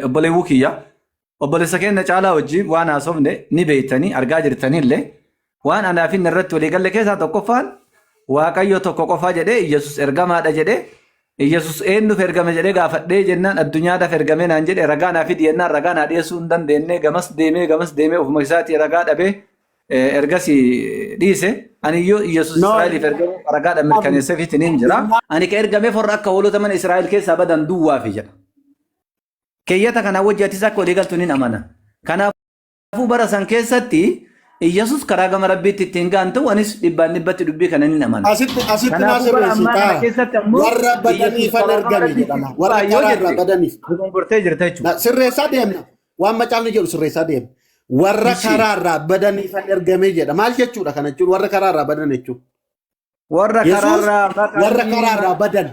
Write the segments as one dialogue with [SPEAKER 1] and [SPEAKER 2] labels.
[SPEAKER 1] Obboleewwuu kiyya obboleessa keenya caalaa wajjin waan haasofne ni beektanii argaa jirtanillee waan anaaf inni irratti walii galle keessaa tokkoffaan Waaqayyo tokko qofaa jedhee Iyyasuus ergamaadha jedhee Iyyasuus eenyuuf ergame jedhee gaafadhee jennaan addunyaadhaaf ergame naan jedhe ragaa naa fidi jennaan ragaa naa dhiyeessuu hin dandeenye gamas deemee gamas deemee ofuma isaatii ragaa dhabee ergasii dhiise ani iyyuu Iyyasuus
[SPEAKER 2] No,
[SPEAKER 1] Israa'eliif ergamuu ragaadhaan mirkaneesseefiitiin hin jira. Ani ka ergameef warra akka hoolota mana Israa'el keessaa badan duwwaafi jedha. Keeyyata kanaa wajji atis akka walii galtu nin amana. Kanaafuu bara san keessatti Iyyasuus karaa gama Rabbiitti ittiin ga'an ta'u anis dhibbaan dhibbatti dubbii kana nin amana.
[SPEAKER 2] Asitti naa
[SPEAKER 1] Kanaafuu bara
[SPEAKER 2] sirreessi
[SPEAKER 1] ammaa kana
[SPEAKER 2] taa.
[SPEAKER 1] keessatti ammoo
[SPEAKER 2] Warra
[SPEAKER 1] Iyyasuus
[SPEAKER 2] badaniifan
[SPEAKER 1] karaa gama
[SPEAKER 2] ergame
[SPEAKER 1] Rabbiitti
[SPEAKER 2] jedhama.
[SPEAKER 1] ittiin
[SPEAKER 2] Warra
[SPEAKER 1] ba'a yoo
[SPEAKER 2] karaa irraa
[SPEAKER 1] jette
[SPEAKER 2] badaniif.
[SPEAKER 1] dogongortee jirta jechuudha.
[SPEAKER 2] Na sirreessaa deemna. Waan macaafni jedhu sirreessaa deemna. Warra
[SPEAKER 1] Ishi.
[SPEAKER 2] karaa irraa badaniifan ergame jedha. Maal jechuudha kana jechuun warra karaa irraa badan jechuun.
[SPEAKER 1] Warra
[SPEAKER 2] Yesuus
[SPEAKER 1] karaarraa
[SPEAKER 2] warra
[SPEAKER 1] baqanii
[SPEAKER 2] karaa irraa badan.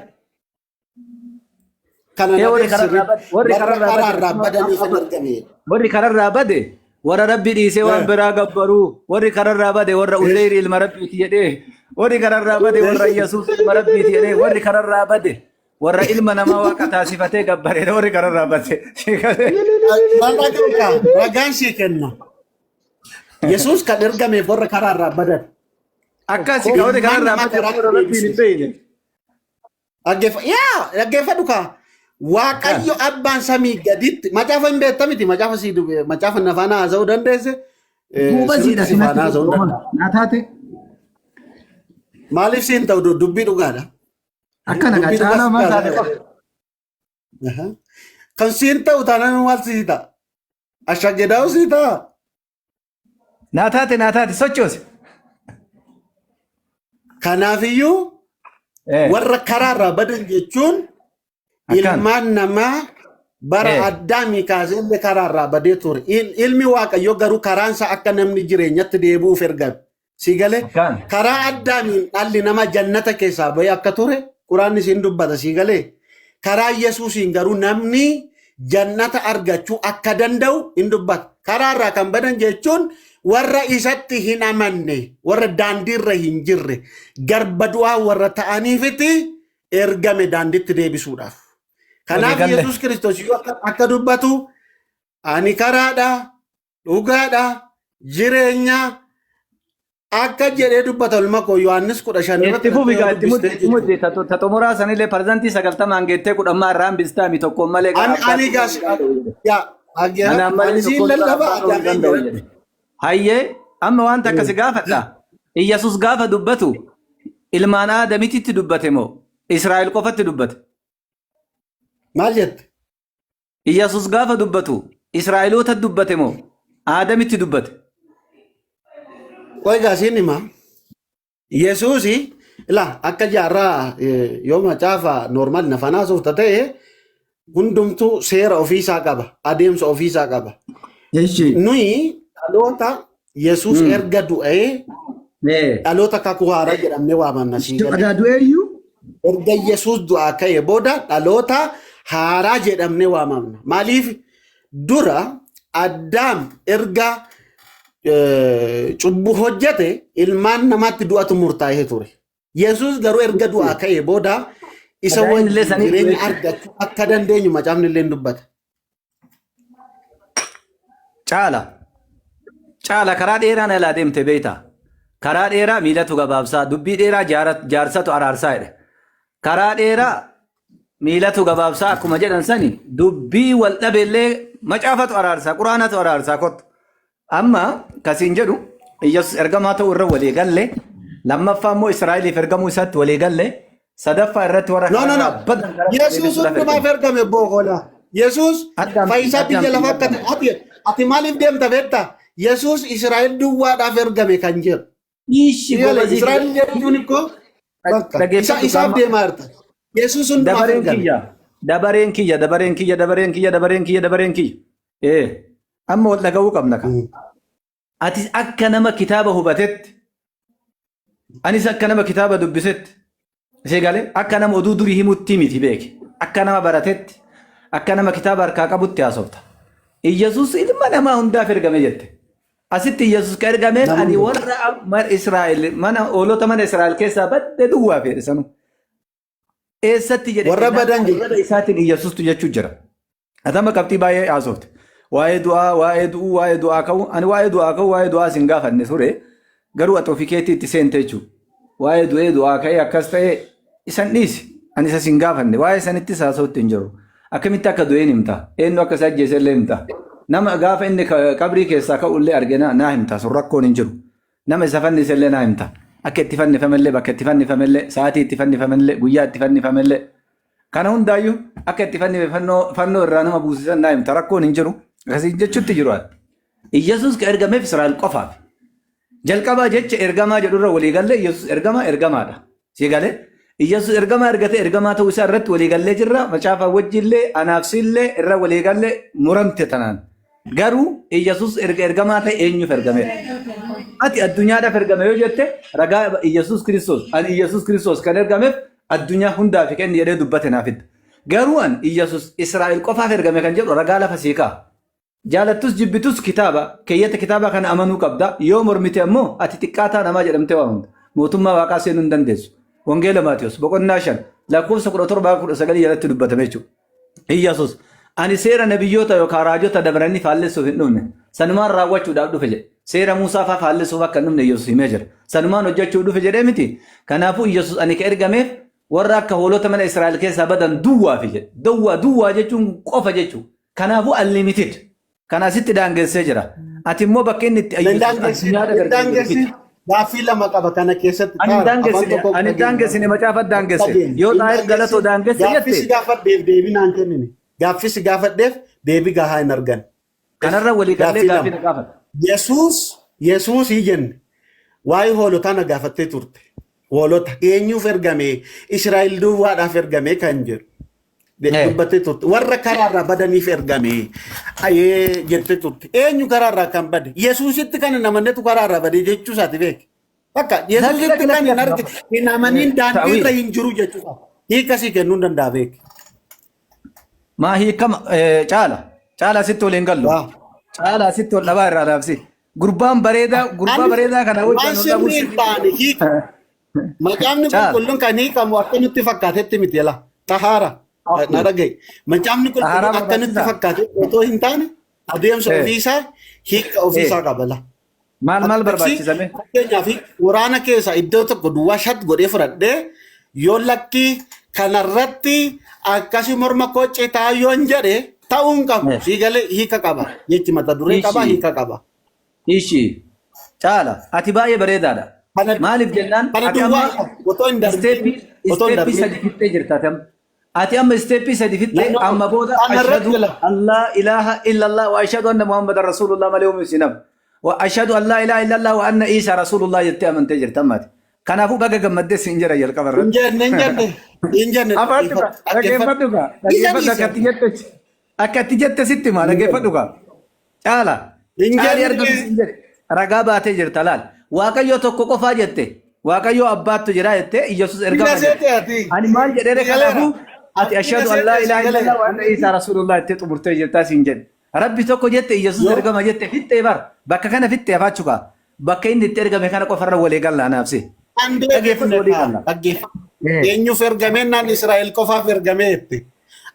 [SPEAKER 2] Kana
[SPEAKER 1] Ee, warri
[SPEAKER 2] dhageessi
[SPEAKER 1] kararraa
[SPEAKER 2] sirriitti.
[SPEAKER 1] bade warri
[SPEAKER 2] Warra
[SPEAKER 1] kararraa
[SPEAKER 2] karaa
[SPEAKER 1] bade
[SPEAKER 2] irraa
[SPEAKER 1] akkuma
[SPEAKER 2] badaniifan
[SPEAKER 1] amma
[SPEAKER 2] ergame jedha.
[SPEAKER 1] warri kararraa bade warra rabbi dhiisee waan biraa gabbaruu warri kararraa bade warra Uzeyri ilma rabbiiti jedhee warri kararraa bade warra Yesuus ilma rabbiiti jedhee warri kararraa bade warra ilma namaa waaqa taasifatee gabbareedha warri kararraa bade.
[SPEAKER 2] Maal dhaga'uudha? Ragaan sii kenna. Yesuus kan ergameef warra karaa irraa badan.
[SPEAKER 1] Akkasi ka warri
[SPEAKER 2] Ilmaan
[SPEAKER 1] kararraa
[SPEAKER 2] namaa
[SPEAKER 1] bade
[SPEAKER 2] karaatti
[SPEAKER 1] warra rabbiin hin
[SPEAKER 2] deebisuuf.
[SPEAKER 1] beekne.
[SPEAKER 2] Yaa dhaggeeffadhu kaa. Waaqayyo abbaan samii gaditti macaafa hin beekta miti macaafa sii dube macaafa na faana haasa'uu dandeesse.
[SPEAKER 1] Duuba
[SPEAKER 2] Sirriitti
[SPEAKER 1] siidha
[SPEAKER 2] si
[SPEAKER 1] sinatti
[SPEAKER 2] faana haasa'uu
[SPEAKER 1] tokko
[SPEAKER 2] danda'a.
[SPEAKER 1] naa taate
[SPEAKER 2] Maaliif siin ta'u dubbii dhugaadha.
[SPEAKER 1] akkana kaa
[SPEAKER 2] Dubbii dhugaa
[SPEAKER 1] caalaa
[SPEAKER 2] si
[SPEAKER 1] maal taate
[SPEAKER 2] taasisa.
[SPEAKER 1] qofa.
[SPEAKER 2] Aha. Kan siin ta'u taanaan maal sii ta'a? Ashaggedaa'u sii ta'a?
[SPEAKER 1] Naa taate naa taate sochoosi.
[SPEAKER 2] Kanaafiyyuu warra karaarraa badan jechuun
[SPEAKER 1] Akkaan.
[SPEAKER 2] ilmaan namaa bara Addaamii kaasee illee karaarraa badee ture. Ilmi Waaqayyoo garuu karaansa akka namni jireenyatti deebi'uuf ergame. Si galee
[SPEAKER 1] Akkaan.
[SPEAKER 2] karaa Addaamiin dhalli namaa jannata keessaa bahee akka ture quraanni siin dubbata si galee karaa Yesuusiin garuu namni jannata argachuu akka danda'u hin dubbata. Karaa irraa kan badan jechuun warra isatti hin amanne warra daandiirra hin jirre garba du'aa warra ta'aniifiti ergame daanditti deebisuudhaaf. Kanaaf
[SPEAKER 1] Walii galle.
[SPEAKER 2] Yesuus Kiristoos yoo akka dubbatu ani karaadha dhugaadha jireenya akka jedhee dubbata ilma koo Yohaannis 15 irratti
[SPEAKER 1] Itti fufi
[SPEAKER 2] dhaqxee
[SPEAKER 1] gaa
[SPEAKER 2] yoo
[SPEAKER 1] itti muddi
[SPEAKER 2] dubbistee
[SPEAKER 1] itti muddi
[SPEAKER 2] jechuudha.
[SPEAKER 1] ta xumuraa sanillee parsantii 90n geettee kudhammaa irraa hambistaami tokkoon malee gara
[SPEAKER 2] Ani ani
[SPEAKER 1] abbaatti
[SPEAKER 2] gaas
[SPEAKER 1] dhufuu hin danda'u jedhe.
[SPEAKER 2] yaa
[SPEAKER 1] Anaan malee
[SPEAKER 2] ani siin
[SPEAKER 1] tokkoon gara
[SPEAKER 2] lallaba
[SPEAKER 1] abbaa dhufuu hin
[SPEAKER 2] ati ameen
[SPEAKER 1] danda'u
[SPEAKER 2] jedhe.
[SPEAKER 1] jedhe. Hayyee amma waan takka si gaafadha. Iyyasuus gaafa dubbatu ilmaan Aadamititti dubbate moo Israa'el qofatti dubbate?
[SPEAKER 2] Maal jette?
[SPEAKER 1] Iyyasuus gaafa dubbatu Israa'eloota dubbate moo Aadamitti dubbate?
[SPEAKER 2] Qoy gaasiin hima. Yesuusi ilaa akka jaarraa yoo macaafa normaal nafaan haasofta ta'e hundumtuu seera ofiisaa qaba adeemsa ofiisaa qaba.
[SPEAKER 1] Eshi.
[SPEAKER 2] Nuyi dhaloota Yesuus erga du'ee dhaloota kakuu haaraa jedhamnee waamamna sii galee.
[SPEAKER 1] Adaa du'eeyyuu?
[SPEAKER 2] Erga Yesuus du'aa ka'e booda dhaloota haaraa jedhamnee waamamna. Maaliif dura Addaam erga cubbuu hojjete ilmaan namaatti du'atu murtaa'ee ture. Yesuus garuu erga du'aa ka'e booda isa
[SPEAKER 1] Adaa inni illee
[SPEAKER 2] wajjin
[SPEAKER 1] saniif
[SPEAKER 2] jireenya
[SPEAKER 1] du'e.
[SPEAKER 2] argachuu akka dandeenyu macaafni illee ni dubbata.
[SPEAKER 1] Caala. Caala karaa dheeraa na ilaa deemte beektaa? Karaa dheeraa miilatu gabaabsaa, dubbii dheeraa jaarsatu araarsaa jedhe. Karaa dheeraa miilatu gabaabsaa akkuma jedhan sani dubbii wal dhabeellee macaafatu araarsaa, quraanatu araarsaa kottu. Amma kasiin jedhu Iyyasuus ergamaa ta'uu irra walii galle, lammaffaa immoo Israa'eliif ergamuu isaatti walii galle, sadaffaa irratti warra
[SPEAKER 2] No, no, no.
[SPEAKER 1] karaarraa badan karaa
[SPEAKER 2] Yesuus
[SPEAKER 1] deebisuudhaaf
[SPEAKER 2] hundumaaf
[SPEAKER 1] ergame.
[SPEAKER 2] ergame bookola. Yesuus
[SPEAKER 1] Addaam
[SPEAKER 2] fayyisaa
[SPEAKER 1] addaam
[SPEAKER 2] biyya lafaa akka
[SPEAKER 1] ergame.
[SPEAKER 2] ati ati maaliif deemta beektaa? Yesuus Israa'el duwwaadhaaf ergame kan jedhu.
[SPEAKER 1] Ishi
[SPEAKER 2] Yala
[SPEAKER 1] gobazii
[SPEAKER 2] Israa'el jechuun ikkoo bakka isa
[SPEAKER 1] dhageeffadhu
[SPEAKER 2] isaaf
[SPEAKER 1] qaama.
[SPEAKER 2] deemaa jirta. Yesuus hundumaaf
[SPEAKER 1] Dabareen
[SPEAKER 2] ergame.
[SPEAKER 1] kiyya dabareen kiyya dabareen kiyya dabareen kiyya dabareen kiyya dabareen kiyya. Ee amma wal dhaga'uu qabna ka. Atis akka nama kitaaba hubatetti anis akka nama kitaaba dubbisetti isee galee akka nama oduu durii himutti miti beeki. Akka nama baratetti akka nama kitaaba harkaa qabutti haasofta. Iyyasuus ilma namaa hundaaf ergame jette. Asitti Iyyasuus ka ergameef
[SPEAKER 2] Nama
[SPEAKER 1] ani
[SPEAKER 2] hundumaa.
[SPEAKER 1] warra Israa'el mana hoolota mana Israa'el keessaa badde duwwaa fedhe sanuu. Eessatti jedhe
[SPEAKER 2] Warra
[SPEAKER 1] jennaan
[SPEAKER 2] badan
[SPEAKER 1] arraba
[SPEAKER 2] jechuudha.
[SPEAKER 1] isaatiin Iyyasuustu jechuu jira. Atama qabxii baay'ee haasofte. Waa'ee du'aa, waa'ee du'uu, waa'ee du'aa ka'uu. Ani waa'ee du'aa ka'uu, waa'ee du'aa sin gaafanne ture. Garuu ati ofii keetii itti seente jechuudha. Waa'ee du'ee du'aa ka'ee akkas ta'ee isan dhiisi. Ani isa sin gaafanne. Waa'ee sanittis haasa'utti hin jiru. Akkamitti akka du'een himta. Eenyu akka isa ajjeese illee himta. Nama gaafa inni qabrii keessaa ka'u illee arge naa himta. Sun rakkoon hin jiru. Nama isa fannise illee naa himta. Akka itti fannifame illee, bakka itti fannifame illee, sa'aatii itti fannifame illee, guyyaa itti fannifame illee. Kana hundaayyuu akka itti fannifame fannoo irraa nama buusisan naa himta. Rakkoon hin jiru. Akkasii jechuutti jiru. Iyyasuus ka ergameef Israa'el qofaaf. Jalqabaa jecha ergamaa jedhurra walii gallee Iyyasuus ergamaa ergamaadha. Si galee? Iyyasuus ergamaa ergate ergamaa ta'uu isaa irratti walii gallee jirra. Macaafa wajjillee anaaf sillee irra walii gallee muramte tanaan. Garuu Iyyasuus erga ergamaa ta'e eenyuuf ergameera? Ati addunyaadhaaf ergame yoo jette ragaa Iyyasuus Kiristoos ani Iyyasuus Kiristoos kan ergameef addunyaa hundaaf kenni jedhee dubbate naaf hidda. Garuu an Iyyasuus Israa'el qofaaf ergame kan jedhu ragaa lafa sii kaa'a. Jaalattus jibbitus kitaaba, keeyyata kitaabaa kana amanuu qabda. Yoo mormite ammoo ati xiqqaataa namaa jedhamtee waamamta. Mootummaa Waaqaa seenuu hin dandeessu. Wangeela Maatewos boqonnaa 5 lakkoofsa 17 19 jalatti dubbatame jechuudha. Iyyasuus ani seera nabiyyoota yookaan raajota dabranii faallessuuf hin dhufne. Sanumaan raawwachuudhaaf dhufe jedhe. Seera Muusaa faa faallessuuf akka hin dhufne Iyyasuus himee jira. Sanumaan hojjechuuf dhufe jedhee miti. Kanaafuu Iyyasuus ani ka ergameef warra akka hoolota mana Israa'el keessaa badan duwwaafi jedhe. Duwwaa duwwaa jechuun qofa jechuudha. Kanaafuu unlimited. Kana asitti daangessee jira. Ati immoo bakka inni itti
[SPEAKER 2] Hin
[SPEAKER 1] Iyyasuus
[SPEAKER 2] daangessin,
[SPEAKER 1] addunyaadha
[SPEAKER 2] hin
[SPEAKER 1] gargar jedhu
[SPEAKER 2] daangessin.
[SPEAKER 1] fidi.
[SPEAKER 2] Gaaffii lama qaba kana keessatti
[SPEAKER 1] Ani hin
[SPEAKER 2] taara. Afaan
[SPEAKER 1] daangessine,
[SPEAKER 2] tokko
[SPEAKER 1] ani hin
[SPEAKER 2] dhageenya.
[SPEAKER 1] daangessine macaafa daangesse.
[SPEAKER 2] Dhageenya.
[SPEAKER 1] Yoo
[SPEAKER 2] Hin
[SPEAKER 1] Xaahir Galatoo
[SPEAKER 2] daangessin.
[SPEAKER 1] daangesse
[SPEAKER 2] Gaaffii
[SPEAKER 1] jette
[SPEAKER 2] si gaafadheef deebii naan kennine. Gaaffii si gaafadheef deebii gahaa hin arganne.
[SPEAKER 1] kanarra walii gallee
[SPEAKER 2] Gaaffii
[SPEAKER 1] gaaffii
[SPEAKER 2] lama.
[SPEAKER 1] na gaafata.
[SPEAKER 2] Yesuus Yesuusii jenne waa'ee hoolotaa na gaafattee turte. Hoolota eenyuuf ergame? Israa'el duwwaadhaaf ergame kan jedhu. Dubbattee turte. Warra karaarraa badaniif ergame ayee jettee turte. Eenyu karaarraa kan bade? Yesuusitti kan hin amannetu karaarraa bade jechuu isaati beeki. Bakka
[SPEAKER 1] Lakki
[SPEAKER 2] Yesuusitti
[SPEAKER 1] lakki
[SPEAKER 2] kan
[SPEAKER 1] lakki
[SPEAKER 2] hin
[SPEAKER 1] lakki.
[SPEAKER 2] arge hin amaniin daandiirra
[SPEAKER 1] Ta'wiil.
[SPEAKER 2] hin jiru jechuu isaati. Hiika sii kennuu hin danda'a beeki.
[SPEAKER 1] Maa hiikama caala. Caala asitti waliin gallu.
[SPEAKER 2] Waa.
[SPEAKER 1] Caala asitti wal dhabaa irraa dhaabsi. Gurbaan bareedaa gurbaa
[SPEAKER 2] Ani
[SPEAKER 1] bareedaa kana
[SPEAKER 2] waan
[SPEAKER 1] wajjin wal dhabuun
[SPEAKER 2] sirrii hin taane hiika. Macaafni
[SPEAKER 1] Caala.
[SPEAKER 2] qulqulluun kan hiikamu akka nutti fakkaatetti miti yala. Xahaara. Na dhaga'i. Macaafni
[SPEAKER 1] Xaharaa
[SPEAKER 2] qulqulluun akka nutti
[SPEAKER 1] barbaachisaa?
[SPEAKER 2] fakkaatetti otoo hin taane adeemsa ofiisaa hiika ofiisaa qaba la.
[SPEAKER 1] Maal maal
[SPEAKER 2] Aksi
[SPEAKER 1] barbaachisame?
[SPEAKER 2] fakkeenyaaf waraana keessa iddoo tokko duwwaa shat godhee fudhadhee yoo lakkii kanarratti akkasi morma koo citaa yoon jedhe ta'uu hin qabu. Sii galee hiika qaba. Jechi mata duree qaba
[SPEAKER 1] Ishi.
[SPEAKER 2] hiika qaba.
[SPEAKER 1] Ishi. Caala. Ati baay'ee bareedaadha.
[SPEAKER 2] Kana
[SPEAKER 1] Maaliif jennaan
[SPEAKER 2] kana
[SPEAKER 1] ati
[SPEAKER 2] duwwaa
[SPEAKER 1] amma
[SPEAKER 2] otoo hin darbiin
[SPEAKER 1] isteeppii
[SPEAKER 2] otoo hin
[SPEAKER 1] isteeppii
[SPEAKER 2] darbiin
[SPEAKER 1] sadi fixxee jirta ati amma. Ati amma isteeppii sadi fixxee
[SPEAKER 2] No, no.
[SPEAKER 1] amma booda
[SPEAKER 2] Kanarratti
[SPEAKER 1] ashhadu
[SPEAKER 2] la.
[SPEAKER 1] an laa ilaaha illallah wa ashhadu anna muhammadan rasulullah malee homaa hin hafu. Wa ashhadu an laa ilaaha illallah wa anna Isa rasulullah jettee amantee jirta amma ati. Kanaafuu baga gammaddee siin jedha jalqaba
[SPEAKER 2] Hin
[SPEAKER 1] irratti.
[SPEAKER 2] jenne hin jenne hin jenne
[SPEAKER 1] Afaan dhugaa
[SPEAKER 2] dhaggeeffadhu.
[SPEAKER 1] dhaggeeffadhu gaa
[SPEAKER 2] Isa
[SPEAKER 1] dhaggeeffadhu akka
[SPEAKER 2] dhiise.
[SPEAKER 1] itti jette akka itti jette sitti himaa
[SPEAKER 2] Hin jenne.
[SPEAKER 1] dhaggeeffadhu gaa. Caala.
[SPEAKER 2] Hin
[SPEAKER 1] Caalii argame
[SPEAKER 2] jenne.
[SPEAKER 1] siin jedhe. Ragaa baatee jirta laal. Waaqayyo tokko qofaa jette. Waaqayyo abbaattu jira jette. Iyyasuus
[SPEAKER 2] Bina
[SPEAKER 1] ergama jedhe.
[SPEAKER 2] seete ati.
[SPEAKER 1] Ani maal jedheere
[SPEAKER 2] Si galeera.
[SPEAKER 1] kanaafuu ati
[SPEAKER 2] Bina
[SPEAKER 1] ashhadu an laa
[SPEAKER 2] seete si
[SPEAKER 1] ilaaha
[SPEAKER 2] galeera.
[SPEAKER 1] illallah wa anna Iisaa rasuulullah jettee xumurtee jirtaa siin jedhe. Rabbi tokko jette Iyyasuus
[SPEAKER 2] Yoo
[SPEAKER 1] ergama jette fixxee bar. Bakka kana fixxee afaachuu kaa. Bakka inni itti ergame kana qofarra walii galla anaaf si.
[SPEAKER 2] Kan
[SPEAKER 1] Dhageeffadhu
[SPEAKER 2] deebifne
[SPEAKER 1] walii
[SPEAKER 2] kaa
[SPEAKER 1] galla.
[SPEAKER 2] dhaggeeffadhu. Eenyuuf ergameen Israa'el qofaaf ergamee jette.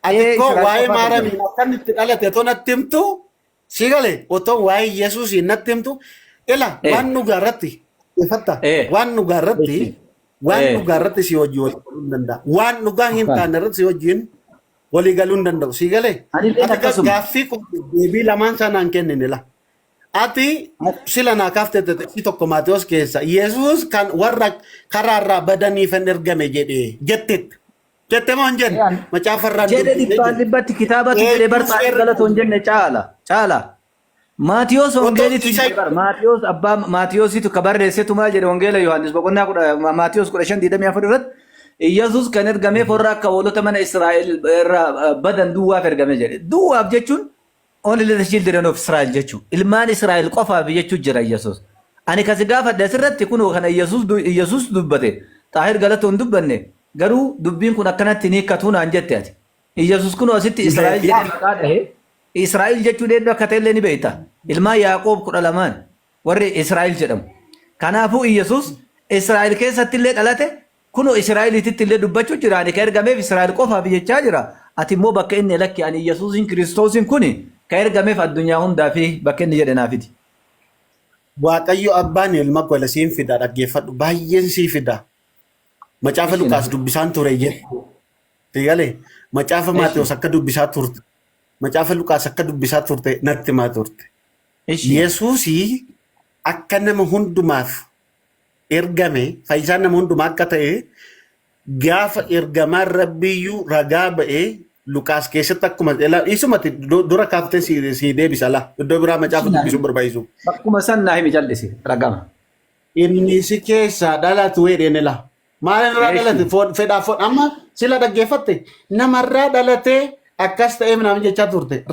[SPEAKER 2] Ati
[SPEAKER 1] Ee
[SPEAKER 2] koo
[SPEAKER 1] Israa'el
[SPEAKER 2] waa'ee
[SPEAKER 1] qofaaf ergame.
[SPEAKER 2] Maaramiin akkan itti dhalate otoo natti himtu si gale otoo waa'ee Yesuusiin natti himtu ila waan dhugaa irratti dhaggeeffatta waan dhugaa irratti waan dhugaa irratti si wajjin walii galuu hin danda'a. Waan dhugaa hin
[SPEAKER 1] Akkaan.
[SPEAKER 2] taane irratti si wajjin walii galuu hin danda'u. Si galee
[SPEAKER 1] Anilleen
[SPEAKER 2] ati
[SPEAKER 1] akkasuma.
[SPEAKER 2] gaaffii kun deebii lamaan sanaan kennine la. Ati sila naa kaafte xixiqqii tokko Maatewos keessa Yesuus kan warra karaarraa badaniif hin ergame jedhee jettetti. Jette moo hin jenne? Macaafa irraan
[SPEAKER 1] Jedhe
[SPEAKER 2] dubbifne
[SPEAKER 1] dhibbaan
[SPEAKER 2] jette.
[SPEAKER 1] dhibbatti kitaabatu jedhe bar
[SPEAKER 2] Eenyuuf
[SPEAKER 1] xaa'ee
[SPEAKER 2] ergame?
[SPEAKER 1] galatoo hin jenne caala. Caala. Maatiyos
[SPEAKER 2] Otoo
[SPEAKER 1] wangeelitu
[SPEAKER 2] isa
[SPEAKER 1] jedhe bar. Maatiyos abbaa Maatiyositu ka barreessetu maal jedhe wangeela Yohaannis boqonnaa kudha Maatiyos 15:24 irratti Iyyasuus kan ergameef warra akka hoolota mana Israa'el irraa badan duwwaaf ergame jedhe. Duwwaaf jechuun Only the children of Israel jechuu. Ilmaan Israa'el qofaaf jechuu jira Iyyasuus. Ani kasi gaafadhe asirratti kunoo kana Iyyasuus Iyyasuus dubbate. Xaahir Galatoo hin dubbanne. Garuu dubbiin kun akkanatti hin hiikkatu naan jette ati. Iyyasuus kunoo asitti Israa'el jedhee maqaa dhahe. Israa'el jechuun eenyu akka ta'ellee ni beekta. Ilmaan Yaaqoob 12n warri Israa'el jedhamu. Kanaafuu Iyyasuus Israa'el keessatti illee dhalate. Kunoo Israa'eliititti illee dubbachuu jira. Ani ka ergameef Israa'el qofaaf jechaa jira. Ati immoo bakka inni lakki ani Yesuusin Kiristoosiin kuni ka ergameef addunyaa hundaa fi bakka inni jedhe naa fidi.
[SPEAKER 2] Waaqayyo abbaan ilma gola siin fida, dhaggeeffadhu, baay'een sii fida. Macaafa
[SPEAKER 1] Ishi na
[SPEAKER 2] Lukaas
[SPEAKER 1] fidi.
[SPEAKER 2] dubbisaan ture jedhu. Galee macaafa
[SPEAKER 1] Ishi.
[SPEAKER 2] Maatewos akka dubbisaa turte. Macaafa Lukaas akka dubbisaa turte natti himaa turte.
[SPEAKER 1] Ishi.
[SPEAKER 2] Yesuusii akka nama hundumaaf ergame, fayyisaan nama hundumaa akka ta'e gaafa ergamaan rabbiyyuu ragaa ba'ee Lukaas keessatti akkuma isumatti dura kaaftee si deebisa laa iddoo biraa macaafa
[SPEAKER 1] Ishi naa
[SPEAKER 2] dubbisuun
[SPEAKER 1] himi.
[SPEAKER 2] barbaachisu.
[SPEAKER 1] Bakkuma san naa himi callisi ragama.
[SPEAKER 2] Inni si keessaa dhalatu jedheen laa. Maal irraa dhalate?
[SPEAKER 1] Eshi.
[SPEAKER 2] Foon fedhaa foon amma sila dhaggeeffatte namarraa dhalatee akkas ta'ee nama jechaa turte.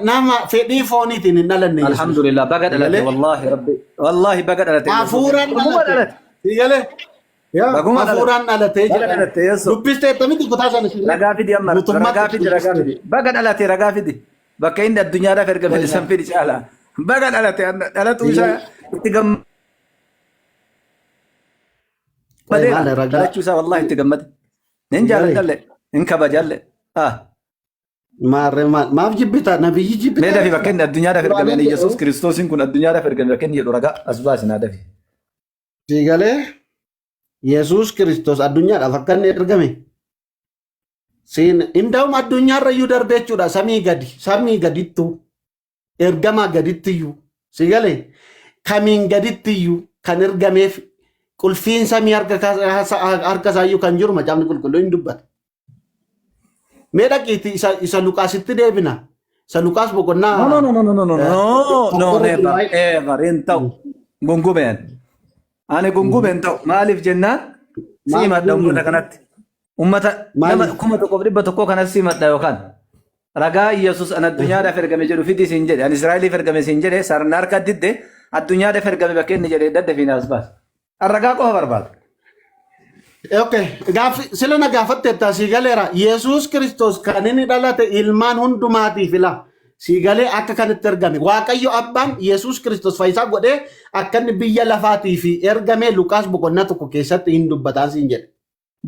[SPEAKER 2] Nama fedhii fooniitiin hin dhalanne Yesuus.
[SPEAKER 1] Alhamdulillah baga dhalate
[SPEAKER 2] Galee
[SPEAKER 1] wallahi rabbi wallahi baga dhalate Yesuus.
[SPEAKER 2] hafuuraan
[SPEAKER 1] Baguma
[SPEAKER 2] dhalate.
[SPEAKER 1] dhalate.
[SPEAKER 2] Galee yaa
[SPEAKER 1] Baguma dhalate.
[SPEAKER 2] hafuuraan dhalatee
[SPEAKER 1] Baga
[SPEAKER 2] jedhama.
[SPEAKER 1] dhalate Yesuus.
[SPEAKER 2] Dubbistee akkamitti kutaa sana sirrii
[SPEAKER 1] Ragaa fidi amma ragaa
[SPEAKER 2] guutummaatti
[SPEAKER 1] fidi ragaa
[SPEAKER 2] dubbistee.
[SPEAKER 1] fidi. Baga dhalate ragaa fidi. Bakka inni addunyaadhaaf ergame san fidi caala. Baga dhalate dhalatuu isaa itti
[SPEAKER 2] Qoy
[SPEAKER 1] gammadeera.
[SPEAKER 2] maal ragaa
[SPEAKER 1] Dhalachuu isaa wallahi itti gammade. Nin
[SPEAKER 2] galee
[SPEAKER 1] jaaladhalle hin kabajalle. Ah.
[SPEAKER 2] maarree maal maaf jibbita nabiyyi
[SPEAKER 1] Mee
[SPEAKER 2] jibbita
[SPEAKER 1] dafi bakka inni addunyaadhaaf ergame
[SPEAKER 2] Quraaneen
[SPEAKER 1] ani Yesuus
[SPEAKER 2] jedhu
[SPEAKER 1] Kiristoosiin kun addunyaadhaaf ergame bakka inni jedhu ragaa as baasi naa dafi.
[SPEAKER 2] si galee Yesuus Kiristoos addunyaadhaaf akka inni ergame siin inda'um addunyaarra iyyuu darbe jechuudha samii gadi samii gadittu ergamaa gaditti iyyuu si galee kamiin gaditti iyyuu kan ergameef qulfiin samii harka isaa iyyuu kan jiru macaafni qulqulluu hin dubbata. Mee dhaqiitii isa Luqaasitti deebina. Isa Luqaas
[SPEAKER 1] No,
[SPEAKER 2] boqonnaa
[SPEAKER 1] no, no, no, no, no, no, no, no,
[SPEAKER 2] tokkorra
[SPEAKER 1] never,
[SPEAKER 2] waa'ee
[SPEAKER 1] ever, hin ta'u. Gungumeen. Ani gungumeen ta'u. Maaliif jennaan? Si
[SPEAKER 2] maal
[SPEAKER 1] himadha uummata
[SPEAKER 2] gungumte?
[SPEAKER 1] kanatti. Uummata nama
[SPEAKER 2] Maaliif?
[SPEAKER 1] 1100 kanatti si himadha yookaan. Ragaa Yesuus an addunyaadhaaf ergame jedhu fidi siin jedhe. An Israa'eliif ergame siin jedhe sarna harka didde addunyaadhaaf ergame bakka inni jedhe daddafiin as baas. An ragaa qofa barbaada.
[SPEAKER 2] Okay. Gaaffi sila na gaafatteetta sii galeera. Yesuus Kiristoos kan inni dhalate ilmaan hundumaatiif ila. Sii galee akka kanatti ergame. Waaqayyo abbaan Yesuus Kiristoos fayyisaa godhee akka inni biyya lafaatiif ergame Luqaas boqonnaa 1 keessatti hin dubbataan siin jedhe.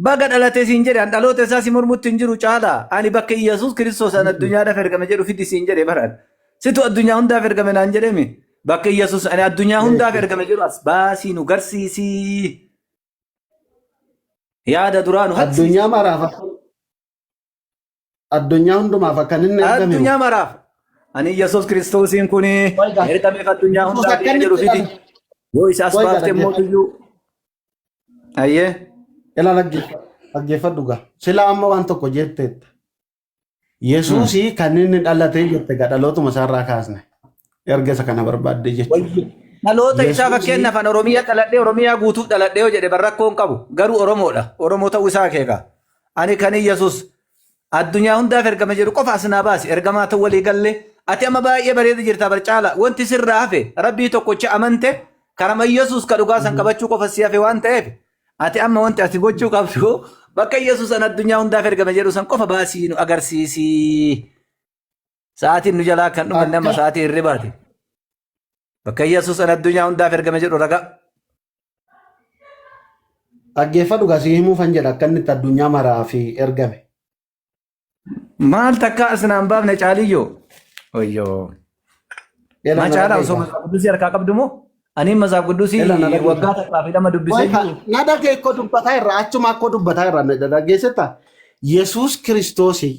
[SPEAKER 1] Baga dhalate siin jedhe an dhaloota isaa si mormutti hin jiru caalaa. Ani bakka Yesuus Kiristoos an addunyaadhaaf ergame jedhu fidi siin jedhe baran. Situ addunyaa hundaaf ergame naan jedhemi. Bakka Yesuus ani addunyaa hundaaf ergame jedhu as baasii nu garsiisii. Yaada duraa nu haksiisi.
[SPEAKER 2] Addunyaa maraaf addunyaa hundumaaf akka inni ergame
[SPEAKER 1] Addunyaa maraaf. Ani Yesuus Kiristoosiin kun
[SPEAKER 2] Qoy
[SPEAKER 1] ergameef addunyaa
[SPEAKER 2] Yesuus
[SPEAKER 1] hundaaf
[SPEAKER 2] akka inni
[SPEAKER 1] jedhu
[SPEAKER 2] itti
[SPEAKER 1] fidi.
[SPEAKER 2] dhalate.
[SPEAKER 1] Yoo isa as
[SPEAKER 2] Qoy gaa
[SPEAKER 1] baafte immoo
[SPEAKER 2] dhaggeeffadhu.
[SPEAKER 1] tuyyuu. Ayyee.
[SPEAKER 2] Ilaa dhaggeeffadhu gaa. Sila amma waan tokko jetteetta. Yesuusii kan inni dhalatee jette gaa dhalootuma isaarraa kaasne. Erga isa kana barbaadde jechuudha.
[SPEAKER 1] Dhaloota isaa
[SPEAKER 2] Yesuusii
[SPEAKER 1] fakkeenyaaf an Oromiyaa dhaladhee Oromiyaa guutuuf dhaladhee yoo jedhe barrakkoo hin qabu. Garuu Oromoodha. Oromoo ta'uu isaa akeeka. Ani kan Yesuus addunyaa hundaaf ergame jedhu qofa as naa baasi. Ergamaa ta'uu walii galle. Ati amma baay'ee bareeda jirta barcaala. Wanti sirraa hafe rabbii tokkocha amante karama Yesuus ka dhugaa san qabachuu qofa si hafe waan ta'eef ati amma wanti ati gochuu qabdu bakka Yesuus an addunyaa hundaaf ergame jedhu san qofa baasii nu agarsiisi. Sa'aatiin nu jalaa kan dhumanne amma
[SPEAKER 2] akka
[SPEAKER 1] sa'aatii hirribaati. Bakka Yesuus an addunyaa hundaaf ergame jedhu ragaa.
[SPEAKER 2] Dhaggeeffadhu gaa si himuufan jedha akka inni itti addunyaa maraa fi ergame.
[SPEAKER 1] Maal takka as naan baafne caaliyyoo? Wayyoo.
[SPEAKER 2] Ela
[SPEAKER 1] Maa
[SPEAKER 2] na
[SPEAKER 1] caalaa osoo
[SPEAKER 2] dhaggeeffa.
[SPEAKER 1] Matsaaf Qudusii harkaa qabdu moo? Ani Matsaaf Qudusii
[SPEAKER 2] Ela na dhaggeeffa.
[SPEAKER 1] waggaa takkaa fi lama dubbisee
[SPEAKER 2] Wayi
[SPEAKER 1] jiru.
[SPEAKER 2] na dhagee akkoo dubbataa irra achuma akkoo dubbataa irra na dhaggeessetta. Yesuus Kiristoosii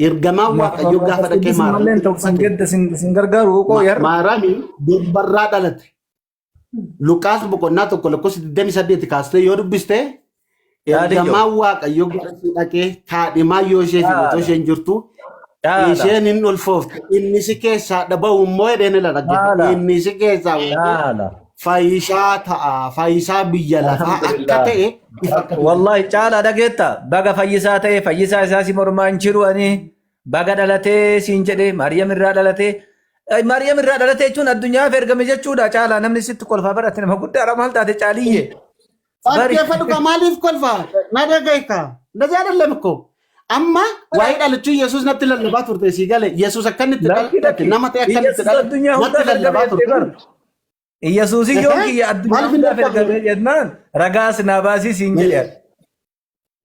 [SPEAKER 2] ergamaan Waaqayyoo gaafa
[SPEAKER 1] Matsaaf
[SPEAKER 2] dhaqee
[SPEAKER 1] Qudusii malleen
[SPEAKER 2] Maaramitti
[SPEAKER 1] ta'u sin
[SPEAKER 2] dubbate
[SPEAKER 1] gadda sin gargaaru qoo yarra.
[SPEAKER 2] Maarami durbarraa dhalate. Luqaas boqonnaa 1 lakkoofsa 28 kaastee yoo dubbiste
[SPEAKER 1] Yaadiyyoo.
[SPEAKER 2] ergamaan Waaqayyoo gara ishee dhaqee kaadhimaa yoo ishee fi otoo
[SPEAKER 1] Caala.
[SPEAKER 2] isheen jirtu
[SPEAKER 1] Caala.
[SPEAKER 2] isheen hin ulfoofte inni si keessaa dhabahu immoo jedheen ila dhaggeeffadhu
[SPEAKER 1] Caala.
[SPEAKER 2] inni si keessaa bahee
[SPEAKER 1] Caala.
[SPEAKER 2] fayyisaa ta'a fayyisaa biyya lafaa akka
[SPEAKER 1] Alhamdulillah.
[SPEAKER 2] ta'e ifa akka ta'e.
[SPEAKER 1] Wallahi caalaa dhageetta baga fayyisaa ta'e fayyisaa isaa si mormaa hin jiru ani baga dhalatee siin jedhe Maariyaam irraa dhalatee Maariyaam irraa dhalatee jechuun addunyaaf ergame jechuudha caalaa namni sitti kolfaa barate nama guddaadha maal taate caaliyye bari
[SPEAKER 2] Dhaggeeffadhu kaa maaliif kolfa na dhagaita እንደዚህ አይደለም እኮ amma waa'ee dhalachuu Yesuus natti lallabaa turte sii gale Yesuus akka inni itti
[SPEAKER 1] lakki
[SPEAKER 2] dhalate
[SPEAKER 1] lakki
[SPEAKER 2] nama ta'e akka inni itti
[SPEAKER 1] Iyyasuus
[SPEAKER 2] dhalate
[SPEAKER 1] addunyaa
[SPEAKER 2] natti
[SPEAKER 1] hundaaf ergame
[SPEAKER 2] lallabaa
[SPEAKER 1] jettee
[SPEAKER 2] turte.
[SPEAKER 1] bar Iyyasuus yoon kiyya addunyaa
[SPEAKER 2] Maaliif hin
[SPEAKER 1] hundaaf
[SPEAKER 2] ergamne?
[SPEAKER 1] ergame jennaan ragaas naa baasii siin jedhe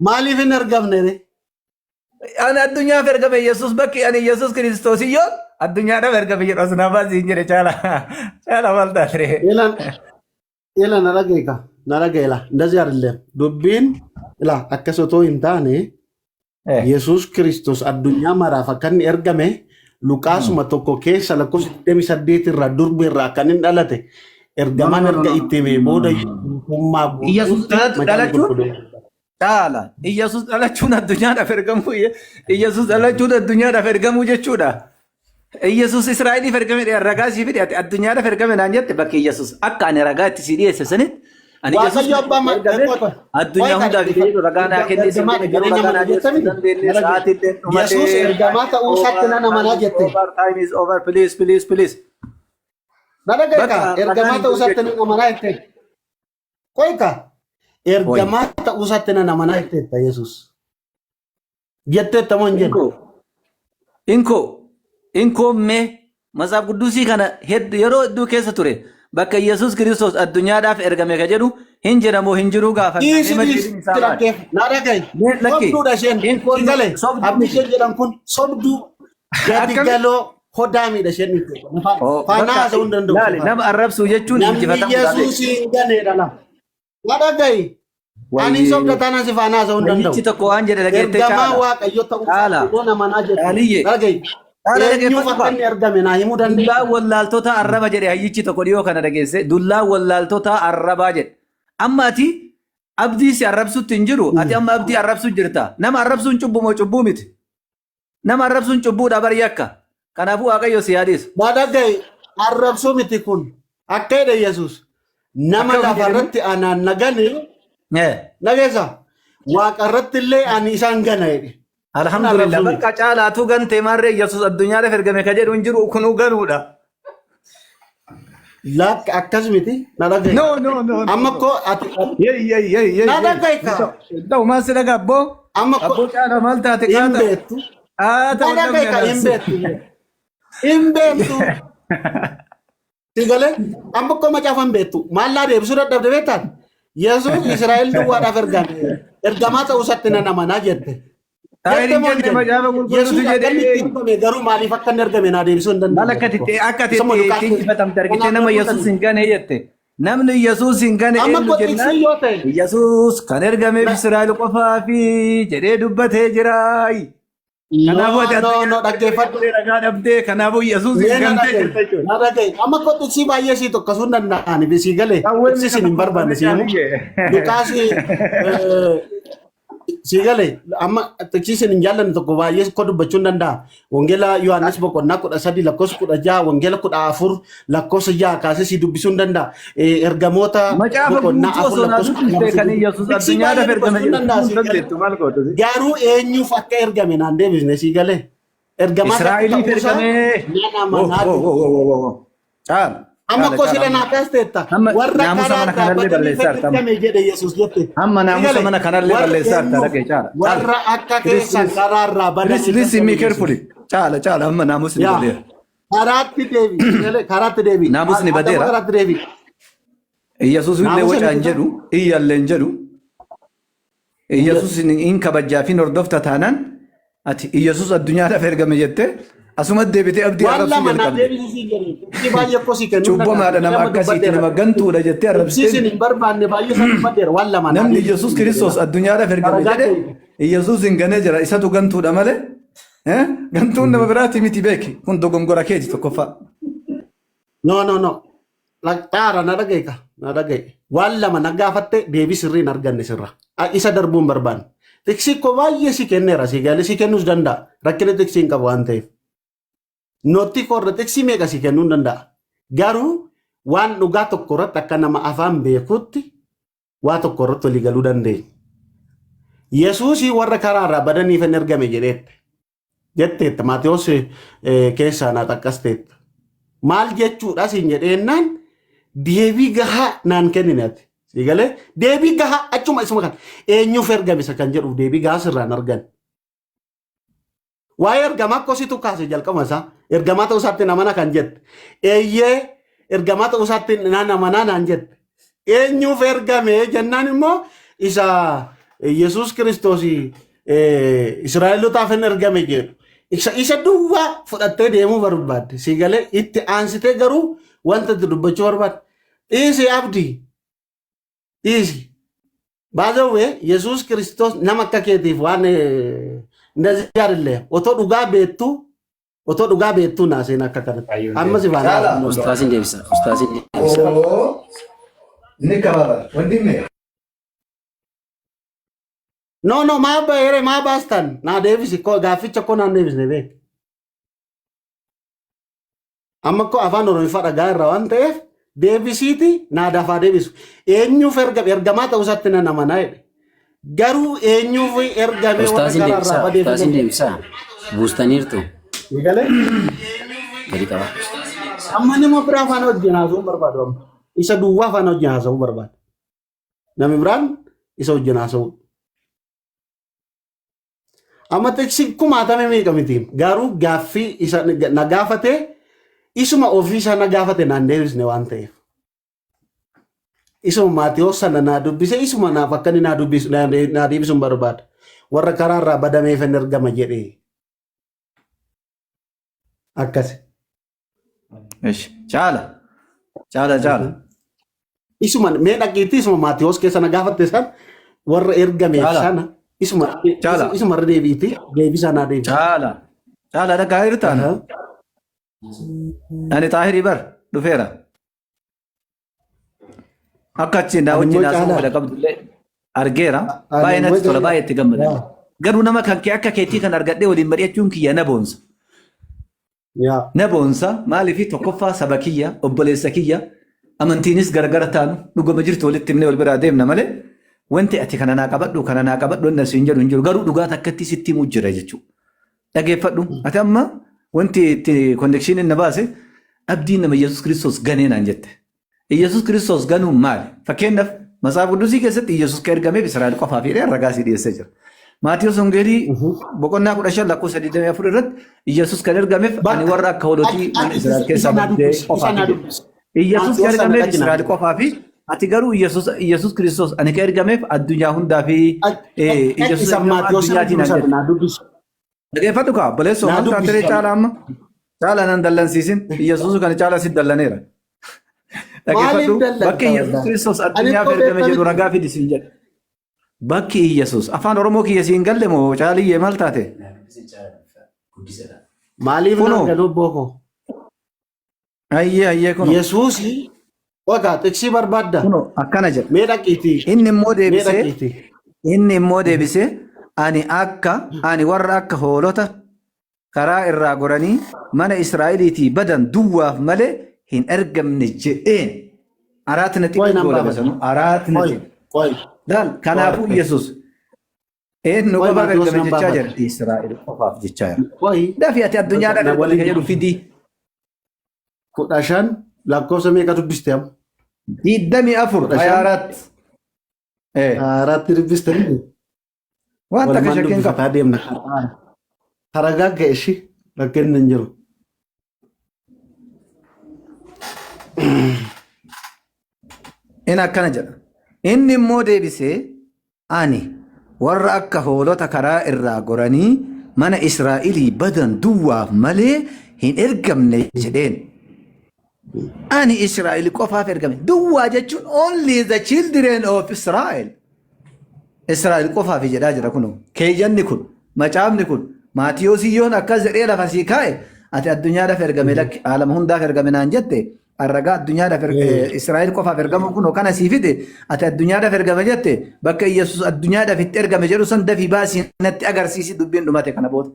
[SPEAKER 2] Maaliif hin ergamne?
[SPEAKER 1] Ani addunyaaf ergame Yesuus bakki ani Yesuus Kiristoos iyyoo addunyaadhaaf ergame jedhu as naaf siin jedhe caala caala maal taatire.
[SPEAKER 2] Ila ila na dhageeka na dhagaila እንደዚህ አይደለም dubbiin ila akkas otoo hin taane Yesuus Kiristoos addunyaa maraaf akka inni ergame Luqaasuma tokko keessa lakkoofsa 28 irraa durbi irraa kan inni dhalate ergamaan erga itti himee booda guutummaa
[SPEAKER 1] Yesuus
[SPEAKER 2] guutuutti macaafni
[SPEAKER 1] dhalachuun
[SPEAKER 2] qulqulluun.
[SPEAKER 1] caala. Yesuus dhalachuun addunyaadhaaf ergamuu Yesuus dhalachuun addunyaadhaaf ergamuu jechuudha. Yesuus Israa'eliif ergame ragaa sii fide ati addunyaadhaaf ergame naan jette bakki Yesuus akka ani ragaa itti sii dhiyeesse sanitti ani Yesuus
[SPEAKER 2] Waaqayyo abbaa
[SPEAKER 1] ergame addunyaa hundaaf jedhu ragaa naa kennee siin
[SPEAKER 2] ergamaadha
[SPEAKER 1] jedhe garuu
[SPEAKER 2] jireenya
[SPEAKER 1] ragaa
[SPEAKER 2] mana
[SPEAKER 1] naa dhiyeessuu
[SPEAKER 2] jette
[SPEAKER 1] hin dandeenye sa'aatiin illee
[SPEAKER 2] Yesuus
[SPEAKER 1] dhumatee
[SPEAKER 2] ergamaa ta'uu isaatti nan amanaa
[SPEAKER 1] time is
[SPEAKER 2] jette.
[SPEAKER 1] over time is over please please please
[SPEAKER 2] Na dhagaika
[SPEAKER 1] bakka ragaan
[SPEAKER 2] ergamaa
[SPEAKER 1] hin
[SPEAKER 2] ta'uu
[SPEAKER 1] jiru
[SPEAKER 2] isaatti nan
[SPEAKER 1] jechuudha.
[SPEAKER 2] amanaa jette. Qoyka
[SPEAKER 1] Oyi.
[SPEAKER 2] ergamaa ta'uu isaatti nan amanaa jetteetta Yesuus. Jetteetta moo hin jenne?
[SPEAKER 1] Inkoo inkoo inkoo mee matsaaf quddusii kana yeroo hedduu keessa ture bakka Yesuus Kiristoos addunyaadhaaf ergame ka jedhu hin jedhamu hin jiruu gaafanna
[SPEAKER 2] Dhiisi
[SPEAKER 1] mee
[SPEAKER 2] dhiisi
[SPEAKER 1] deebiin isaa maali?
[SPEAKER 2] dhaggeef na dhaga'i.
[SPEAKER 1] Mee lakki
[SPEAKER 2] Sobduudha isheen
[SPEAKER 1] inkoon
[SPEAKER 2] si galee
[SPEAKER 1] sobduu
[SPEAKER 2] abdii
[SPEAKER 1] miti.
[SPEAKER 2] isheen jedhan kun sobduu gadi
[SPEAKER 1] Akkami?
[SPEAKER 2] galoo hodaamiidha isheen itti.
[SPEAKER 1] Oh,
[SPEAKER 2] Faanaa
[SPEAKER 1] bakka
[SPEAKER 2] haasa'uu hin danda'u
[SPEAKER 1] laali
[SPEAKER 2] ishee faana.
[SPEAKER 1] nama arrabsuu jechuun
[SPEAKER 2] Namni
[SPEAKER 1] injifatamuu
[SPEAKER 2] Yesuus hin ganeedha laa. Na dhaga'i. Ani
[SPEAKER 1] Wayyee.
[SPEAKER 2] sobda taanaan si faana haasa'uu hin danda'u.
[SPEAKER 1] Hayyichi tokko waan jedhe dhageettee
[SPEAKER 2] Ergamaa
[SPEAKER 1] caala.
[SPEAKER 2] Waaqayyo ta'uu
[SPEAKER 1] Caala.
[SPEAKER 2] isaatti nan amanaa jette.
[SPEAKER 1] Caaliyyee.
[SPEAKER 2] Na dhaga'i.
[SPEAKER 1] Caala
[SPEAKER 2] Eenyuuf
[SPEAKER 1] dhageeffatu
[SPEAKER 2] akka
[SPEAKER 1] qaba.
[SPEAKER 2] inni ergame naa himuu
[SPEAKER 1] Dullaan
[SPEAKER 2] dandeessaa?
[SPEAKER 1] wallaaltota arraba jedhe hayyichi tokko dhiyoo kana dhageesse. Dullaan wallaaltota arrabaa jedhe. Amma ati abdii si arrabsutti hin jiru. Ati amma abdii arrabsu jirta. Nama arrabsuun cubbu moo cubbuu miti? Nama arrabsuun cubbuudha bari yakka. Kanaafuu Waaqayyo si yaadisu.
[SPEAKER 2] Na dhaga'i. Arrabsuu miti kun. Akka jedhe Yesuus. Nama
[SPEAKER 1] Akka ofii
[SPEAKER 2] lafa
[SPEAKER 1] jedhanii?
[SPEAKER 2] irratti anaan na gane dhageessa. Waaqa irratti illee ani isaan gana jedhe. Kun
[SPEAKER 1] Alhamdulillah.
[SPEAKER 2] arrabsuu miti.
[SPEAKER 1] Bakka caalaatu gantee maarree Yesuus addunyaadhaaf ergame ka jedhu hin jiru kunuu ganuudha.
[SPEAKER 2] Lakka akkas miti na dhaga'i.
[SPEAKER 1] No, no, no, no,
[SPEAKER 2] Amma
[SPEAKER 1] no.
[SPEAKER 2] koo ati
[SPEAKER 1] Yey, yey, yey, yey,
[SPEAKER 2] na
[SPEAKER 1] yey.
[SPEAKER 2] dhaga'i kaa.
[SPEAKER 1] Ta'u maal si dhagaa abboo?
[SPEAKER 2] Amma koo
[SPEAKER 1] Abboo caala maal taate
[SPEAKER 2] hin
[SPEAKER 1] qaata?
[SPEAKER 2] beektu.
[SPEAKER 1] Qaata
[SPEAKER 2] Na
[SPEAKER 1] wal
[SPEAKER 2] dhaga'i
[SPEAKER 1] dhabne
[SPEAKER 2] kaa hin
[SPEAKER 1] anaas.
[SPEAKER 2] beektu. Hin beektu. Si galee amma koo macaafa hin beektu. Maallaa deebisuu dadhabde beektaan? Yesuus Israa'el duwwaadhaaf ergame. Ergamaa ta'uu isaatti nan amanaa jette.
[SPEAKER 1] Taa'ee
[SPEAKER 2] Jette
[SPEAKER 1] hin
[SPEAKER 2] moo hin
[SPEAKER 1] jenne
[SPEAKER 2] jenne?
[SPEAKER 1] macaafa qulqulluutu
[SPEAKER 2] Yesuus akka inni
[SPEAKER 1] jedhee.
[SPEAKER 2] itti ergame garuu maaliif akka inni ergame naa deebisuu hin
[SPEAKER 1] Maal
[SPEAKER 2] dandeenye.
[SPEAKER 1] akka ati akka ati
[SPEAKER 2] Isa
[SPEAKER 1] itti
[SPEAKER 2] Luqaas
[SPEAKER 1] injifatamte argitee
[SPEAKER 2] kanaaf
[SPEAKER 1] nama
[SPEAKER 2] garuu
[SPEAKER 1] Yesuus hin gane jette. Namni Yesuus hin gane
[SPEAKER 2] Amma
[SPEAKER 1] eenyu
[SPEAKER 2] koo
[SPEAKER 1] jennaan
[SPEAKER 2] tiksii yoo ta'e
[SPEAKER 1] Yesuus kan ergameef Israa'el qofaa fi jedhee dubbatee jira. Kanaafuu
[SPEAKER 2] No,
[SPEAKER 1] ati
[SPEAKER 2] no,
[SPEAKER 1] addunyaa
[SPEAKER 2] no, dhaggeeffadhu.
[SPEAKER 1] ragaa dhabdee kanaafuu Yesuus hin
[SPEAKER 2] Mee na
[SPEAKER 1] gantee
[SPEAKER 2] dhaga'i,
[SPEAKER 1] jirta jechuudha.
[SPEAKER 2] na dhaga'i. Amma koo tiksii baay'ee sii tokkosuu hin danda'ani. Sii galee
[SPEAKER 1] Qawwee
[SPEAKER 2] tiksii
[SPEAKER 1] meeqa
[SPEAKER 2] sin hin barbaanne sii himu.
[SPEAKER 1] caaliyye.
[SPEAKER 2] Luqaas sii galee amma tiksii sin hin jaallanne tokko baay'ee koo dubbachuu hin danda'a. Wangeela Yohaannis boqonnaa 13 lakkoofsa 16, wangeela 14 lakkoofsa 6 kaasee sii dubbisuu hin danda'a. Ergamoota
[SPEAKER 1] Macaafa
[SPEAKER 2] boqonnaa
[SPEAKER 1] guutuu
[SPEAKER 2] 4
[SPEAKER 1] osoo naa
[SPEAKER 2] lakkoofsa
[SPEAKER 1] dubbiste
[SPEAKER 2] 12 sii
[SPEAKER 1] kan
[SPEAKER 2] dubbisuu.
[SPEAKER 1] Yesuus
[SPEAKER 2] Tiksii
[SPEAKER 1] addunyaadhaaf
[SPEAKER 2] baay'ee
[SPEAKER 1] ergame
[SPEAKER 2] dubbachuu hin
[SPEAKER 1] jedhu
[SPEAKER 2] danda'a
[SPEAKER 1] hin
[SPEAKER 2] sii galee.
[SPEAKER 1] dandeettu maal gootu?
[SPEAKER 2] Garuu eenyuuf akka ergame naan deebisne sii galee. Ergamaa
[SPEAKER 1] Israa'eliif
[SPEAKER 2] ta'uusaa
[SPEAKER 1] ergame.
[SPEAKER 2] nan
[SPEAKER 1] Oh,
[SPEAKER 2] amanaa
[SPEAKER 1] oh,
[SPEAKER 2] jette.
[SPEAKER 1] oh, oh, oh, oh. Caala.
[SPEAKER 2] Amma
[SPEAKER 1] Caala,
[SPEAKER 2] koo
[SPEAKER 1] caala.
[SPEAKER 2] sila naa kaasteetta.
[SPEAKER 1] Amma
[SPEAKER 2] Warra
[SPEAKER 1] naamusa
[SPEAKER 2] karaa
[SPEAKER 1] mana
[SPEAKER 2] irraa
[SPEAKER 1] kanallee
[SPEAKER 2] badaniif
[SPEAKER 1] balleessaa jirta.
[SPEAKER 2] ergame jedhe Yesuus jette.
[SPEAKER 1] Amma
[SPEAKER 2] Sii
[SPEAKER 1] naamusa
[SPEAKER 2] galee
[SPEAKER 1] mana kanallee
[SPEAKER 2] warra
[SPEAKER 1] balleessaa jirta.
[SPEAKER 2] eenyuuf
[SPEAKER 1] Dhaqee caala. Caala.
[SPEAKER 2] warra akka
[SPEAKER 1] Please,
[SPEAKER 2] keessan
[SPEAKER 1] please.
[SPEAKER 2] karaa irraa
[SPEAKER 1] Please,
[SPEAKER 2] badaniif
[SPEAKER 1] listen me
[SPEAKER 2] ergame Yesuus.
[SPEAKER 1] carefully. Caala, caala. Amma naamusni
[SPEAKER 2] Yaa
[SPEAKER 1] badeera.
[SPEAKER 2] karaatti deebi. Sii galee karaatti deebi.
[SPEAKER 1] Naamusni
[SPEAKER 2] Adama
[SPEAKER 1] badeera.
[SPEAKER 2] karaatti deebi.
[SPEAKER 1] Yesuus illee
[SPEAKER 2] Naamusa
[SPEAKER 1] waca hin
[SPEAKER 2] miti
[SPEAKER 1] jedhu, iyyallee hin jedhu. Yesuus hin kabajaa fi hordofta taanaan ati Yesuus addunyaadhaaf ergame jettee asuma deebitee abdii
[SPEAKER 2] Waan
[SPEAKER 1] arrabsuu
[SPEAKER 2] lama naa
[SPEAKER 1] jalqabde.
[SPEAKER 2] deebisi siin jedhe. Tiksii baay'ee koo sii kennuu hin danda'an.
[SPEAKER 1] Cubbamaadha nama
[SPEAKER 2] Nama
[SPEAKER 1] akkasiiti
[SPEAKER 2] dubbadheera.
[SPEAKER 1] nama gantuudha jettee
[SPEAKER 2] Tiksii
[SPEAKER 1] arrabsitee
[SPEAKER 2] sin hin barbaanne baay'ee san dubbadheera. Waan lama naa
[SPEAKER 1] namni
[SPEAKER 2] deebisi
[SPEAKER 1] Yesuus
[SPEAKER 2] siin jedhe.
[SPEAKER 1] Kiristoos addunyaadhaaf ergame
[SPEAKER 2] Daragaa
[SPEAKER 1] jedhe
[SPEAKER 2] kee.
[SPEAKER 1] Yesuus hin ganee jira isatu gantuudha malee gantuun nama biraati miti beeki kun dogongora keeti tokkoffaa.
[SPEAKER 2] No, no, no. Xaara na dhaga'i ka. Na dhaga'i. Waan lama na gaafatte deebii sirrii hin arganne sirra. Isa darbuu hin barbaanne. Tiksii koo baay'ee si kenneera. Si galee si kennuus danda'a. Rakkina tiksii hin qabu waan ta'eef. Nootti koo irra tiksii meeqa si kennuu hin danda'a. Garuu waan dhugaa tokko irratti akka nama afaan beekutti waa tokko irratti walii galuu dandeenya. Yesuusii warra karaa irraa badaniif hin ergame jedheette. Jetteetta Maatewos keessaa naa xaqqasteetta. Maal jechuudha siin jedheennaan deebii gahaa naan kennine ati. Sii galee deebii gahaa achuma isuma kan eenyuuf ergame isa kan jedhuuf deebii gahaa sirraan argan. Waa'ee ergamaa akkasitu kaase jalqaba isaa. Ergamaa ta'uu isaatti namana kan jette. Eeyyee ergamaa ta'uu isaatti naan amanaa naan jette. Eenyuuf ergame jennaan immoo isa Yesuus Kiristoos Israa'elotaaf hin ergame jedhu. Isa duwwaa fudhattee deemuu barbaadde. Si galee itti aansitee garuu wanta itti dubbachuu barbaadde. Dhiisi abdii. Dhiisi. Baazawwee Yesuus Kiristoos nama akka keetiif waan እንደዚህ አይደለ otoo dhugaa beektu otoo dhugaa beektuu naaseen akka kanatti. Amma si faana.
[SPEAKER 1] Caala.
[SPEAKER 3] Ustaasin deebisa. Ustaasin deebisa.
[SPEAKER 1] Oo, እንከባበር ወንድሜ።
[SPEAKER 2] No, no, maa baheere maa baastan naa deebisi ko gaafficha koo naan deebisne beek. Amma koo afaan Oromiffaa dhagaa irra waan ta'eef deebisiiti naa dafaa deebisu. Eenyuuf ergame ergamaa ta'uu isaatti nan amanaa jedhe. Garuu eenyuuf ergame warra
[SPEAKER 3] Ustaasin
[SPEAKER 2] karaa
[SPEAKER 3] deebisa.
[SPEAKER 2] irraa badeef
[SPEAKER 3] Ustaasin deebisa. Buustaniirtu.
[SPEAKER 2] Galee
[SPEAKER 3] Gadi qaba.
[SPEAKER 2] amma nama biraa afaan wajjin haasa'uu barbaadu amma. Isa duwwaa afaan wajjin haasa'uu barbaada. Namni biraan isa wajjin haasa'uu. Amma teksii kumaatame meeqa miti garuu gaaffii isa na gaafate isuma ofii isaa na gaafate naan deebisne waan ta'eef. Isuma Maatiyoo sana naa dubbise isuma naaf akka inni naa dubbisu naa deebisuun barbaada. Warra karaa irraa badameef hin ergama jedhee. Akkasi.
[SPEAKER 1] እሺ caala caala caala
[SPEAKER 2] Isuma mee dhaqiitti isuma Maatiyoos keessa na gaafatte san warra ergameef
[SPEAKER 1] Caala.
[SPEAKER 2] sana isuma
[SPEAKER 1] Caala.
[SPEAKER 2] isuma irra deebiiti deebisaa naa deebisa.
[SPEAKER 1] Caala caala dhagaa jirtaan ani xaahirii bar dhufeera akka achiin naa
[SPEAKER 2] Ani
[SPEAKER 1] wajjin
[SPEAKER 2] immoo
[SPEAKER 1] haasa'uu
[SPEAKER 2] caalaa.
[SPEAKER 1] fedha qabdullee argeera
[SPEAKER 2] Ani
[SPEAKER 1] baay'ee
[SPEAKER 2] immoo
[SPEAKER 1] natti tola
[SPEAKER 2] caalaa.
[SPEAKER 1] baay'ee itti gammadan garuu nama kan kee akka keetii kan argadhee waliin mari'achuun kiyya na boonsa. Na boonsa maaliif tokkoffaa saba kiyya obboleessa kiyya amantiinis gargar taanu dhuguma jirtu walitti himnee wal biraa deemna malee wanti ati kana naa qabadhu kana naa qabadhu inni siin jedhu hin jiru garuu dhugaa takkatti sitti himuu jira jechuudha. Dhageeffadhu ati amma wanti itti connectioniin na baase abdiin nama Yesuus Kiristoos ganee naan jette. Yesuus Kiristoos ganuun maali? Fakkeenyaaf Matsaaf Qudusii keessatti Yesuus kan ergameef Israa'el qofaaf jedhee ragaa sii dhiyeessee jira. Maatiyus Wangeelii boqonnaa 15 lakkoofsa 24 irratti Yesuus kan ergameef ani warra akka hoolotii mana Israa'el keessaa baddee qofaaf jedhe. Yesuus kan ergameef Israa'el qofaaf ati garuu Yesuus Kiristoos ani kan ergameef addunyaa hundaa fi Yesuus
[SPEAKER 2] Isa
[SPEAKER 1] ergamaa
[SPEAKER 2] Maatiyos irra
[SPEAKER 1] addunyaatiin
[SPEAKER 2] jiru
[SPEAKER 1] naan
[SPEAKER 2] sana
[SPEAKER 1] jedhe.
[SPEAKER 2] naa dubbisi.
[SPEAKER 1] Dhageeffadhu kaa obboleessoo
[SPEAKER 2] Naa
[SPEAKER 1] maal
[SPEAKER 2] dubbisi.
[SPEAKER 1] taatee caala amma caala nan dallansiisin Yesuus kana caala si dallaneera. Dhageeffadhu
[SPEAKER 2] Maaliif dallanta
[SPEAKER 1] bakki Yesuus
[SPEAKER 2] waldaa?
[SPEAKER 1] Kiristoos
[SPEAKER 2] Ani
[SPEAKER 1] addunyaaf
[SPEAKER 2] koo
[SPEAKER 1] ergame jedhu
[SPEAKER 2] beekta
[SPEAKER 1] ragaa fidi siin jedhe. Bakki Yesuus afaan Oromoo kiyya siin galle moo caaliyyee maal taate?
[SPEAKER 2] Maaliif naan
[SPEAKER 1] Kunoo
[SPEAKER 2] galuu booko?
[SPEAKER 1] Ayyee ayyee kunoo
[SPEAKER 2] Yesuus ogaa xiqsii barbaadda.
[SPEAKER 1] kunoo akkana jedha.
[SPEAKER 2] Mee dhaqiitii.
[SPEAKER 1] Inni immoo
[SPEAKER 2] Mee
[SPEAKER 1] deebisee
[SPEAKER 2] dhaqiitii.
[SPEAKER 1] inni immoo deebisee ani akka ani warra akka hoolota karaa irraa goranii mana Israa'eliitii badan duwwaaf malee hin ergamne jedheen. አራት ነጥብ
[SPEAKER 2] Qoy nan
[SPEAKER 1] goolame
[SPEAKER 2] baafadha.
[SPEAKER 1] sanu አራት
[SPEAKER 2] Qoy
[SPEAKER 1] ነጥብ
[SPEAKER 2] qoy
[SPEAKER 1] laal kanaafuu
[SPEAKER 2] qoy
[SPEAKER 1] Yesuus eenyu
[SPEAKER 2] qoy
[SPEAKER 1] qofaaf
[SPEAKER 2] Maatiyos
[SPEAKER 1] ergame
[SPEAKER 2] nan
[SPEAKER 1] jechaa
[SPEAKER 2] baafadha.
[SPEAKER 1] jira Israa'el qofaaf jechaa jira.
[SPEAKER 2] Qoy
[SPEAKER 1] Dafii ati addunyaadhaaf
[SPEAKER 2] na
[SPEAKER 1] ergame
[SPEAKER 2] waliin
[SPEAKER 1] kan jedhu fidii
[SPEAKER 2] 15 lakkoofsa meeqa dubbiste amma?
[SPEAKER 1] 24
[SPEAKER 2] 15
[SPEAKER 1] 24
[SPEAKER 2] Aratti dubbiste miti?
[SPEAKER 1] Waan takka
[SPEAKER 2] Walumaan
[SPEAKER 1] shakkiin qabu.
[SPEAKER 2] dubbifataa deemna. Taragaagga ishi rakkinni hin jiru.
[SPEAKER 1] Inni akkana jedha. Inni immoo deebisee ani warra akka hoolota karaa irraa goranii mana Israa'elii badan duwwaaf malee hin ergamne jedheen. Ani Israa'el qofaaf ergame. Duwwaa jechuun only the children of Israel. Israa'el qofaaf jedhaa jira kunoo. Keeyyanni kun, macaafni kun, Maatiyoosiyyoon akkas jedhee lafa sii kaa'e ati addunyaadhaaf ergame lakki aalama hundaaf ergame naan jette arragaa addunyaadhaaf Israa'el qofaaf ergamu kunoo kana sii fide ati addunyaadhaaf ergame jette bakka Iyyasuus addunyaadhaaf itti ergame jedhu san dafii baasii natti agarsiisi dubbiin dhumate kana booda.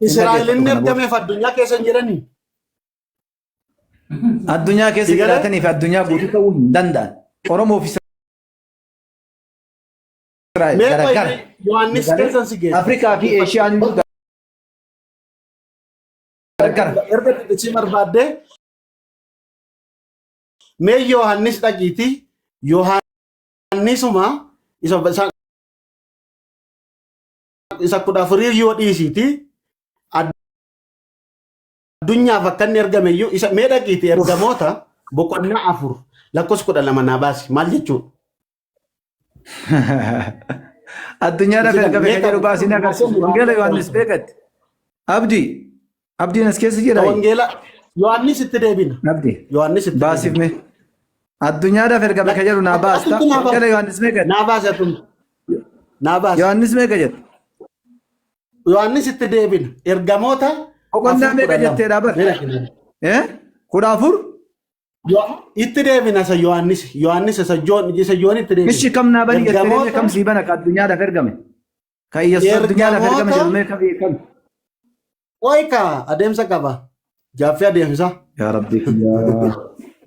[SPEAKER 1] Hin
[SPEAKER 2] Israa'el
[SPEAKER 1] dhaggeeffadhu
[SPEAKER 2] inni
[SPEAKER 1] kana booda.
[SPEAKER 2] ergameef addunyaa keessa hin jiranii?
[SPEAKER 1] Addunyaa keessa
[SPEAKER 2] Si galee?
[SPEAKER 1] jiraatanii fi addunyaa guutuu ta'uu hin danda'an. Oromoo fi Israa'el
[SPEAKER 2] Mee qoy
[SPEAKER 1] garagara.
[SPEAKER 2] Yohaannis keessan si geessa.
[SPEAKER 1] Afrikaa fi Eeshiyaan iyyuu garagara.
[SPEAKER 2] Erga xixiqqii barbaaddee mee Yohaannis dhaqiitii Yohaannisuma isa 14 yoo dhiisiiti addunyaaf akka inni ergame iyyuu isa mee dhaqiitii ergamoota boqonnaa 4 lakkoofsa 12 naa baasi maal jechuudha?
[SPEAKER 1] Addunyaadhaaf
[SPEAKER 2] Isin
[SPEAKER 1] ergame kan
[SPEAKER 2] meeqa
[SPEAKER 1] jedhu baasii agarsiisu. Wangeela Yohaannis beekatti. Abdii. Abdiin as keessa jira.
[SPEAKER 2] Wangeela Yohaannis itti deebina.
[SPEAKER 1] Abdii.
[SPEAKER 2] Yohaannis itti
[SPEAKER 1] Baasiif
[SPEAKER 2] deebina.
[SPEAKER 1] mee. Addunyaadhaaf ergame kan jedhu naa baasta.
[SPEAKER 2] Atumti naa
[SPEAKER 1] Wangeela
[SPEAKER 2] baasa.
[SPEAKER 1] Yohaannis meeqatti?
[SPEAKER 2] Naa baase atumti. Naa baase.
[SPEAKER 1] Yohaannis meeqa jette?
[SPEAKER 2] Yohaannis itti deebina. Ergamoota
[SPEAKER 1] Boqonnaa
[SPEAKER 2] afur
[SPEAKER 1] meeqa
[SPEAKER 2] kudha lama.
[SPEAKER 1] jettee dhaabar?
[SPEAKER 2] Meeqa kennan?
[SPEAKER 1] Eh? 14?
[SPEAKER 2] Itti deebina isa Yohaannis. Yohaannis isa Joon isa Joon itti deebina.
[SPEAKER 1] Ishi kam naa bani jettee
[SPEAKER 2] Ergamoota
[SPEAKER 1] kam sii bana ka addunyaadhaaf ergame? Kan Yesuus addunyaadhaaf ergame
[SPEAKER 2] ergamoota
[SPEAKER 1] jedhu mee kam kam?
[SPEAKER 2] Oyka adeemsa qaba. Gaaffii adeemsa.
[SPEAKER 1] Yaa Rabbii kiyyaa.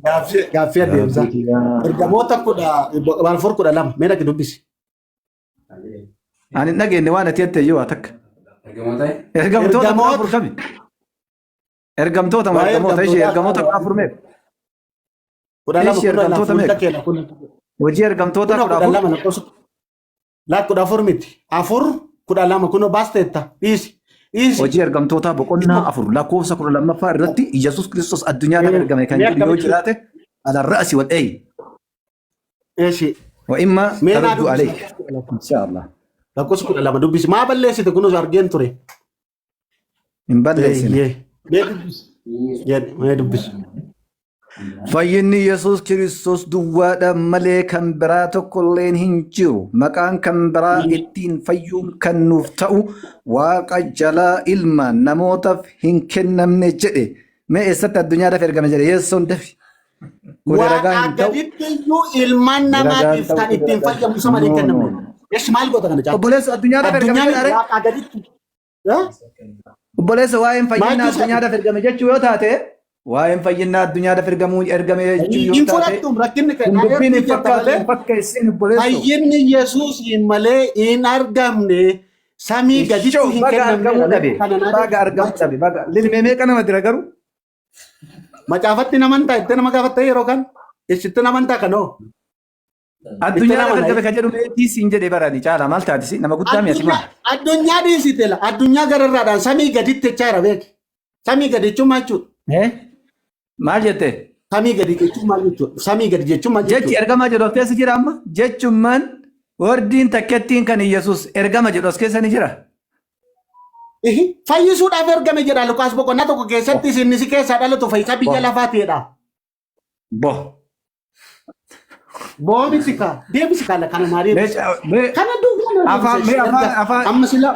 [SPEAKER 2] Gaaffii
[SPEAKER 1] Yaa
[SPEAKER 2] adeemsa.
[SPEAKER 1] Rabbii kiyyaa.
[SPEAKER 2] Ergamoota 14:12 mee dhaqi dubbisi.
[SPEAKER 1] Ani hin dhageenye waan ati jette iyyuu waa takka.
[SPEAKER 3] Ergamoota?
[SPEAKER 1] Ergamtoota 14
[SPEAKER 2] Ergamoota
[SPEAKER 1] kami? Ergamtoota moo
[SPEAKER 2] waa'ee
[SPEAKER 1] ergamoota ishee
[SPEAKER 2] ergamtootaa
[SPEAKER 1] ergamoota 14 meeqa?
[SPEAKER 2] 12
[SPEAKER 1] Ishee
[SPEAKER 2] 12
[SPEAKER 1] ergamtoota
[SPEAKER 2] fuula
[SPEAKER 1] meeqa?
[SPEAKER 2] keenya kun
[SPEAKER 1] Hojii ergamtoota
[SPEAKER 2] kuna
[SPEAKER 1] kudha
[SPEAKER 2] kudha
[SPEAKER 1] afur?
[SPEAKER 2] lama lakkoofsa laa 14 miti 4:12 kunoo baasteetta dhiisi dhiisi.
[SPEAKER 1] Hojii ergamtootaa boqonnaa 4 lakkoofsa 12ffaa irratti Yesuus Kiristoos addunyaadhaaf ergame kan
[SPEAKER 2] Mee
[SPEAKER 1] jedhu yoo
[SPEAKER 2] akkamitti
[SPEAKER 1] jiraate ala ra'asi wal eeyi.
[SPEAKER 2] Eeshi
[SPEAKER 1] Wa imma
[SPEAKER 2] mee naa
[SPEAKER 1] taruddu
[SPEAKER 2] dubbisi
[SPEAKER 1] alayk.
[SPEAKER 2] lakkoofsa 12
[SPEAKER 1] Inshaallah.
[SPEAKER 2] lakkoofsa 12 dubbisi maa balleessite kunuus argeen ture.
[SPEAKER 1] Hin balleessine.
[SPEAKER 2] Eeyyee mee dubbisi jedhe mee dubbisi.
[SPEAKER 1] Fayyinni Yesuus Kiristoos duwwaadha malee kan biraa tokkolleen hin jiru. Maqaan kan biraa ittiin fayyuun kan nuuf ta'u Waaqa jalaa ilma namootaaf hin kennamne jedhe. Mee eessatti addunyaadhaaf ergame jedhe Yesuun dafi. Kuni ragaa
[SPEAKER 2] Waaqaa
[SPEAKER 1] hin ta'u.
[SPEAKER 2] gaditti iyyuu ilmaan
[SPEAKER 1] Ragaa hin
[SPEAKER 2] namaatiif
[SPEAKER 1] ta'u.
[SPEAKER 2] kan
[SPEAKER 1] Kuni
[SPEAKER 2] ittiin
[SPEAKER 1] ragaa.
[SPEAKER 2] fayyamu isa malee hin
[SPEAKER 1] No, no,
[SPEAKER 2] kennamne.
[SPEAKER 1] no.
[SPEAKER 2] Eeshi maal goota kana caalaa?
[SPEAKER 1] Obboleessa addunyaadhaaf ergame
[SPEAKER 2] Addunyaan
[SPEAKER 1] jedha ree?
[SPEAKER 2] waaqaa gaditti. Eh?
[SPEAKER 1] Obboleessa waa'een
[SPEAKER 2] Maal
[SPEAKER 1] fayyinaa
[SPEAKER 2] jechuudha?
[SPEAKER 1] addunyaadhaaf ergame jechuu yoo taate waa'een fayyinaa addunyaadhaaf ergamuu ergame jechuu yoo
[SPEAKER 2] Hin
[SPEAKER 1] taate
[SPEAKER 2] fudhattum rakkinni
[SPEAKER 1] kun dubbiin
[SPEAKER 2] kan
[SPEAKER 1] hin fakkaatu
[SPEAKER 2] malee
[SPEAKER 1] hin fakkeessin obboleesso.
[SPEAKER 2] fayyinni Yesuusiin malee hin argamne samii gaditti
[SPEAKER 1] Ishoo
[SPEAKER 2] hin
[SPEAKER 1] baga
[SPEAKER 2] kennamne
[SPEAKER 1] argamuu dhabe
[SPEAKER 2] kana naa
[SPEAKER 1] baga argamuu dhabe baga lilmee meeqa nama dira garuu
[SPEAKER 2] Macaafatti namantaa itti nama gaafatta yeroo kan itti namantaa kanoo itti
[SPEAKER 1] addunyaadhaaf
[SPEAKER 2] namana.
[SPEAKER 1] ergame kan jedhu meetii siin jedhe barani caala maal taatisi nama guddaa mi'ati
[SPEAKER 2] Addunyaa
[SPEAKER 1] maa
[SPEAKER 2] addunyaa dhiisite la addunyaa gararraadhaan samii gaditti jechaa jira beeki. Samii gadi jechuun maal jechuudha?
[SPEAKER 1] Eh? Maal jette?
[SPEAKER 2] Samii gadi jechuun maal jechuudha? Samii gadi jechuun maal
[SPEAKER 1] Jechi
[SPEAKER 2] jechuudha?
[SPEAKER 1] ergamaa jedhu of keessa jira amma jechummaan wordiin takkettiin kan Iyyasuus ergama jedhu as keessa ni jira.
[SPEAKER 2] Ihi, Fayyisuudhaaf ergame jedha Luqaas boqonnaa 1 keessatti isin si keessaa dhalatu fayyisaa biyya
[SPEAKER 1] Bo.
[SPEAKER 2] lafaa ta'edha.
[SPEAKER 1] Bo.
[SPEAKER 2] Boomisi kaa deebisi kaa kana naa
[SPEAKER 1] Mee
[SPEAKER 2] deebisi.
[SPEAKER 1] mee
[SPEAKER 2] Kana duwwaa naa
[SPEAKER 1] afaan
[SPEAKER 2] deebisa
[SPEAKER 1] mee
[SPEAKER 2] erga
[SPEAKER 1] afaan afaan
[SPEAKER 2] amma sila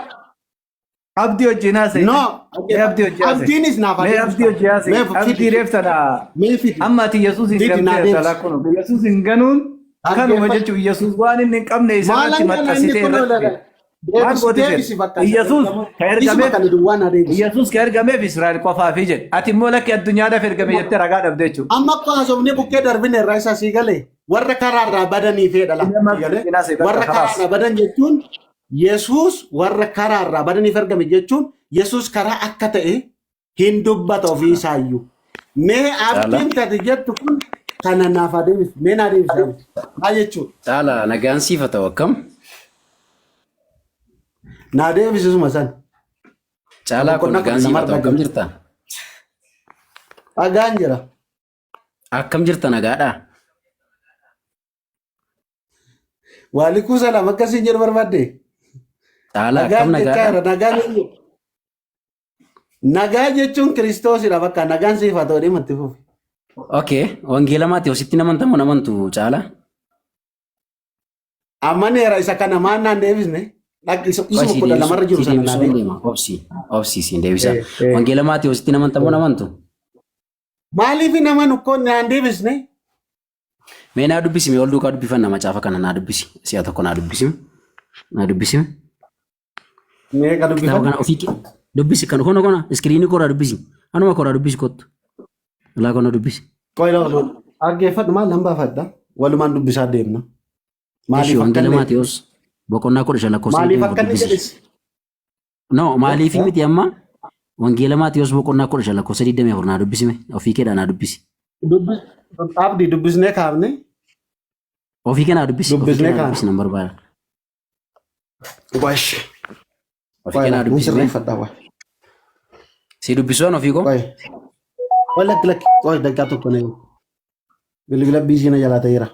[SPEAKER 1] abdii wajjin haasa'e.
[SPEAKER 2] no
[SPEAKER 1] Mee abdii wajjin haasa'e.
[SPEAKER 2] abdiinis naaf
[SPEAKER 1] Mee
[SPEAKER 2] adeemsi
[SPEAKER 1] abdii wajjin haasa'e.
[SPEAKER 2] mee
[SPEAKER 1] Abdii
[SPEAKER 2] fidi
[SPEAKER 1] reef tana
[SPEAKER 2] mee fidi
[SPEAKER 1] amma ati Yesuus hin
[SPEAKER 2] fidi naa
[SPEAKER 1] gamteerta
[SPEAKER 2] deebisi.
[SPEAKER 1] lakkunu. Yesuus hin ganuun kanuma
[SPEAKER 2] Dhaggeeffadhu.
[SPEAKER 1] jechuun Yesuus waan inni hin qabne isa
[SPEAKER 2] Maal
[SPEAKER 1] irratti
[SPEAKER 2] hangana inni
[SPEAKER 1] maxxansitee
[SPEAKER 2] kun
[SPEAKER 1] irratti
[SPEAKER 2] oolala.
[SPEAKER 1] maal
[SPEAKER 2] Deebisi
[SPEAKER 1] gooti
[SPEAKER 2] deebisi
[SPEAKER 1] seeta?
[SPEAKER 2] bakka isa
[SPEAKER 1] Yesuus
[SPEAKER 2] ergamoo.
[SPEAKER 1] ka
[SPEAKER 2] Isuma
[SPEAKER 1] ergameef
[SPEAKER 2] kana duwwaa naa deebisi.
[SPEAKER 1] Yesuus ka ergameef Israa'el qofaafi jedhe. Ati immoo lakki addunyaadhaaf ergame jettee ragaa dhabde jechuudha.
[SPEAKER 2] Amma akka haasofnee bukkee darbine irraa isa sii galee warra karaarraa badanii fedha la
[SPEAKER 1] Inni amma
[SPEAKER 2] sii galee
[SPEAKER 1] wajjin haasa'e bakka
[SPEAKER 2] warra
[SPEAKER 1] kalaas.
[SPEAKER 2] karaarraa badan jechuun Yesuus warra karaarraa badaniif ergame jechuun Yesuus karaa akka ta'e hin dubbata ofii isaayyuu. Mee
[SPEAKER 3] Caala.
[SPEAKER 2] abdiin tati jettu kun kana naaf adeemsi mee naa deebisi abdi. Maal jechuudha?
[SPEAKER 3] Caala nagaan siif haa ta'u akkam?
[SPEAKER 2] Naa deebisisuma san.
[SPEAKER 3] Caalaa koo
[SPEAKER 2] Boqonnaa
[SPEAKER 3] nagaan
[SPEAKER 2] kudha
[SPEAKER 3] siif haa
[SPEAKER 2] lamarra
[SPEAKER 3] ta'u akkam
[SPEAKER 2] jira.
[SPEAKER 3] jirta?
[SPEAKER 2] Dhagaan jira.
[SPEAKER 3] Akkam jirta nagaadhaa?
[SPEAKER 2] Waalikuu salaam akkasiin jedhu barbaadde.
[SPEAKER 3] Caalaa akkam
[SPEAKER 2] Nagaan jechaa
[SPEAKER 3] nagaadhaa?
[SPEAKER 2] jira. Nagaan eenyu? Nagaa jechuun Kiristoosidha bakka nagaan siif haa ta'u dhimma itti fufi.
[SPEAKER 3] Okay, wangeela Maatewositti hin amantamu hin amantu Caalaa?
[SPEAKER 2] Amaneera isa kana maan naan deebisne. Dhaqi
[SPEAKER 3] Qoy
[SPEAKER 2] isuma
[SPEAKER 3] sii
[SPEAKER 2] kudha
[SPEAKER 3] deebisu
[SPEAKER 2] lamarra jiru
[SPEAKER 3] sii
[SPEAKER 2] sana naa
[SPEAKER 3] deebisuu hin
[SPEAKER 2] deebisi.
[SPEAKER 3] deema. Obsi obsi siin deebisa.
[SPEAKER 2] Eh, eh.
[SPEAKER 3] Wangeela Maatewositti hin amantamu hin amantu?
[SPEAKER 2] Maaliif hin amanu koo naan deebisne?
[SPEAKER 3] Mee naa dubbisi mee ol duukaa dubbifanna macaafa kana naa dubbisi. Si'a tokko naa dubbisi. Naa dubbisi.
[SPEAKER 2] Mee ka
[SPEAKER 3] Kitaaba
[SPEAKER 2] dubbifadhu.
[SPEAKER 3] kana ofii kee dubbisi kan kono kono iskiriinii koraa dubbisi. Anuma koraa dubbisi kottu. Alaa kono dubbisi.
[SPEAKER 2] Qoy lama dhaggeeffadhu maal nan baafadha. Walumaan dubbisaa deemna.
[SPEAKER 3] Ishi
[SPEAKER 2] Maaliif akka
[SPEAKER 3] wangeela
[SPEAKER 2] inni
[SPEAKER 3] Maatewos boqonnaa 15 lakkoofsa
[SPEAKER 2] maaliif
[SPEAKER 3] 24
[SPEAKER 2] akka inni
[SPEAKER 3] dubbisi.
[SPEAKER 2] jedhes?
[SPEAKER 3] No maaliif
[SPEAKER 2] Eh?
[SPEAKER 3] miti amma wangeela Maatewos boqonnaa 15 lakkoofsa 24 naa dubbisime ofii keedhaa naa dubbisi.
[SPEAKER 2] Abdii dubbisnee kaafne
[SPEAKER 3] Ofii kee naa dubbisi ofii kee
[SPEAKER 2] dubbisnee
[SPEAKER 3] naa
[SPEAKER 2] kaafne.
[SPEAKER 3] dubbisi nan barbaada.
[SPEAKER 2] Wash.
[SPEAKER 3] Ofii kee naa
[SPEAKER 2] Waay
[SPEAKER 3] dubbisi mee.
[SPEAKER 2] sirreeffadha waay.
[SPEAKER 3] Si dubbisuun ofii koo.
[SPEAKER 2] Waay. Waay lakki lakki. Waay daqiiqaa tokko na eegi. Bilbila biizii na jalaa ta'eera.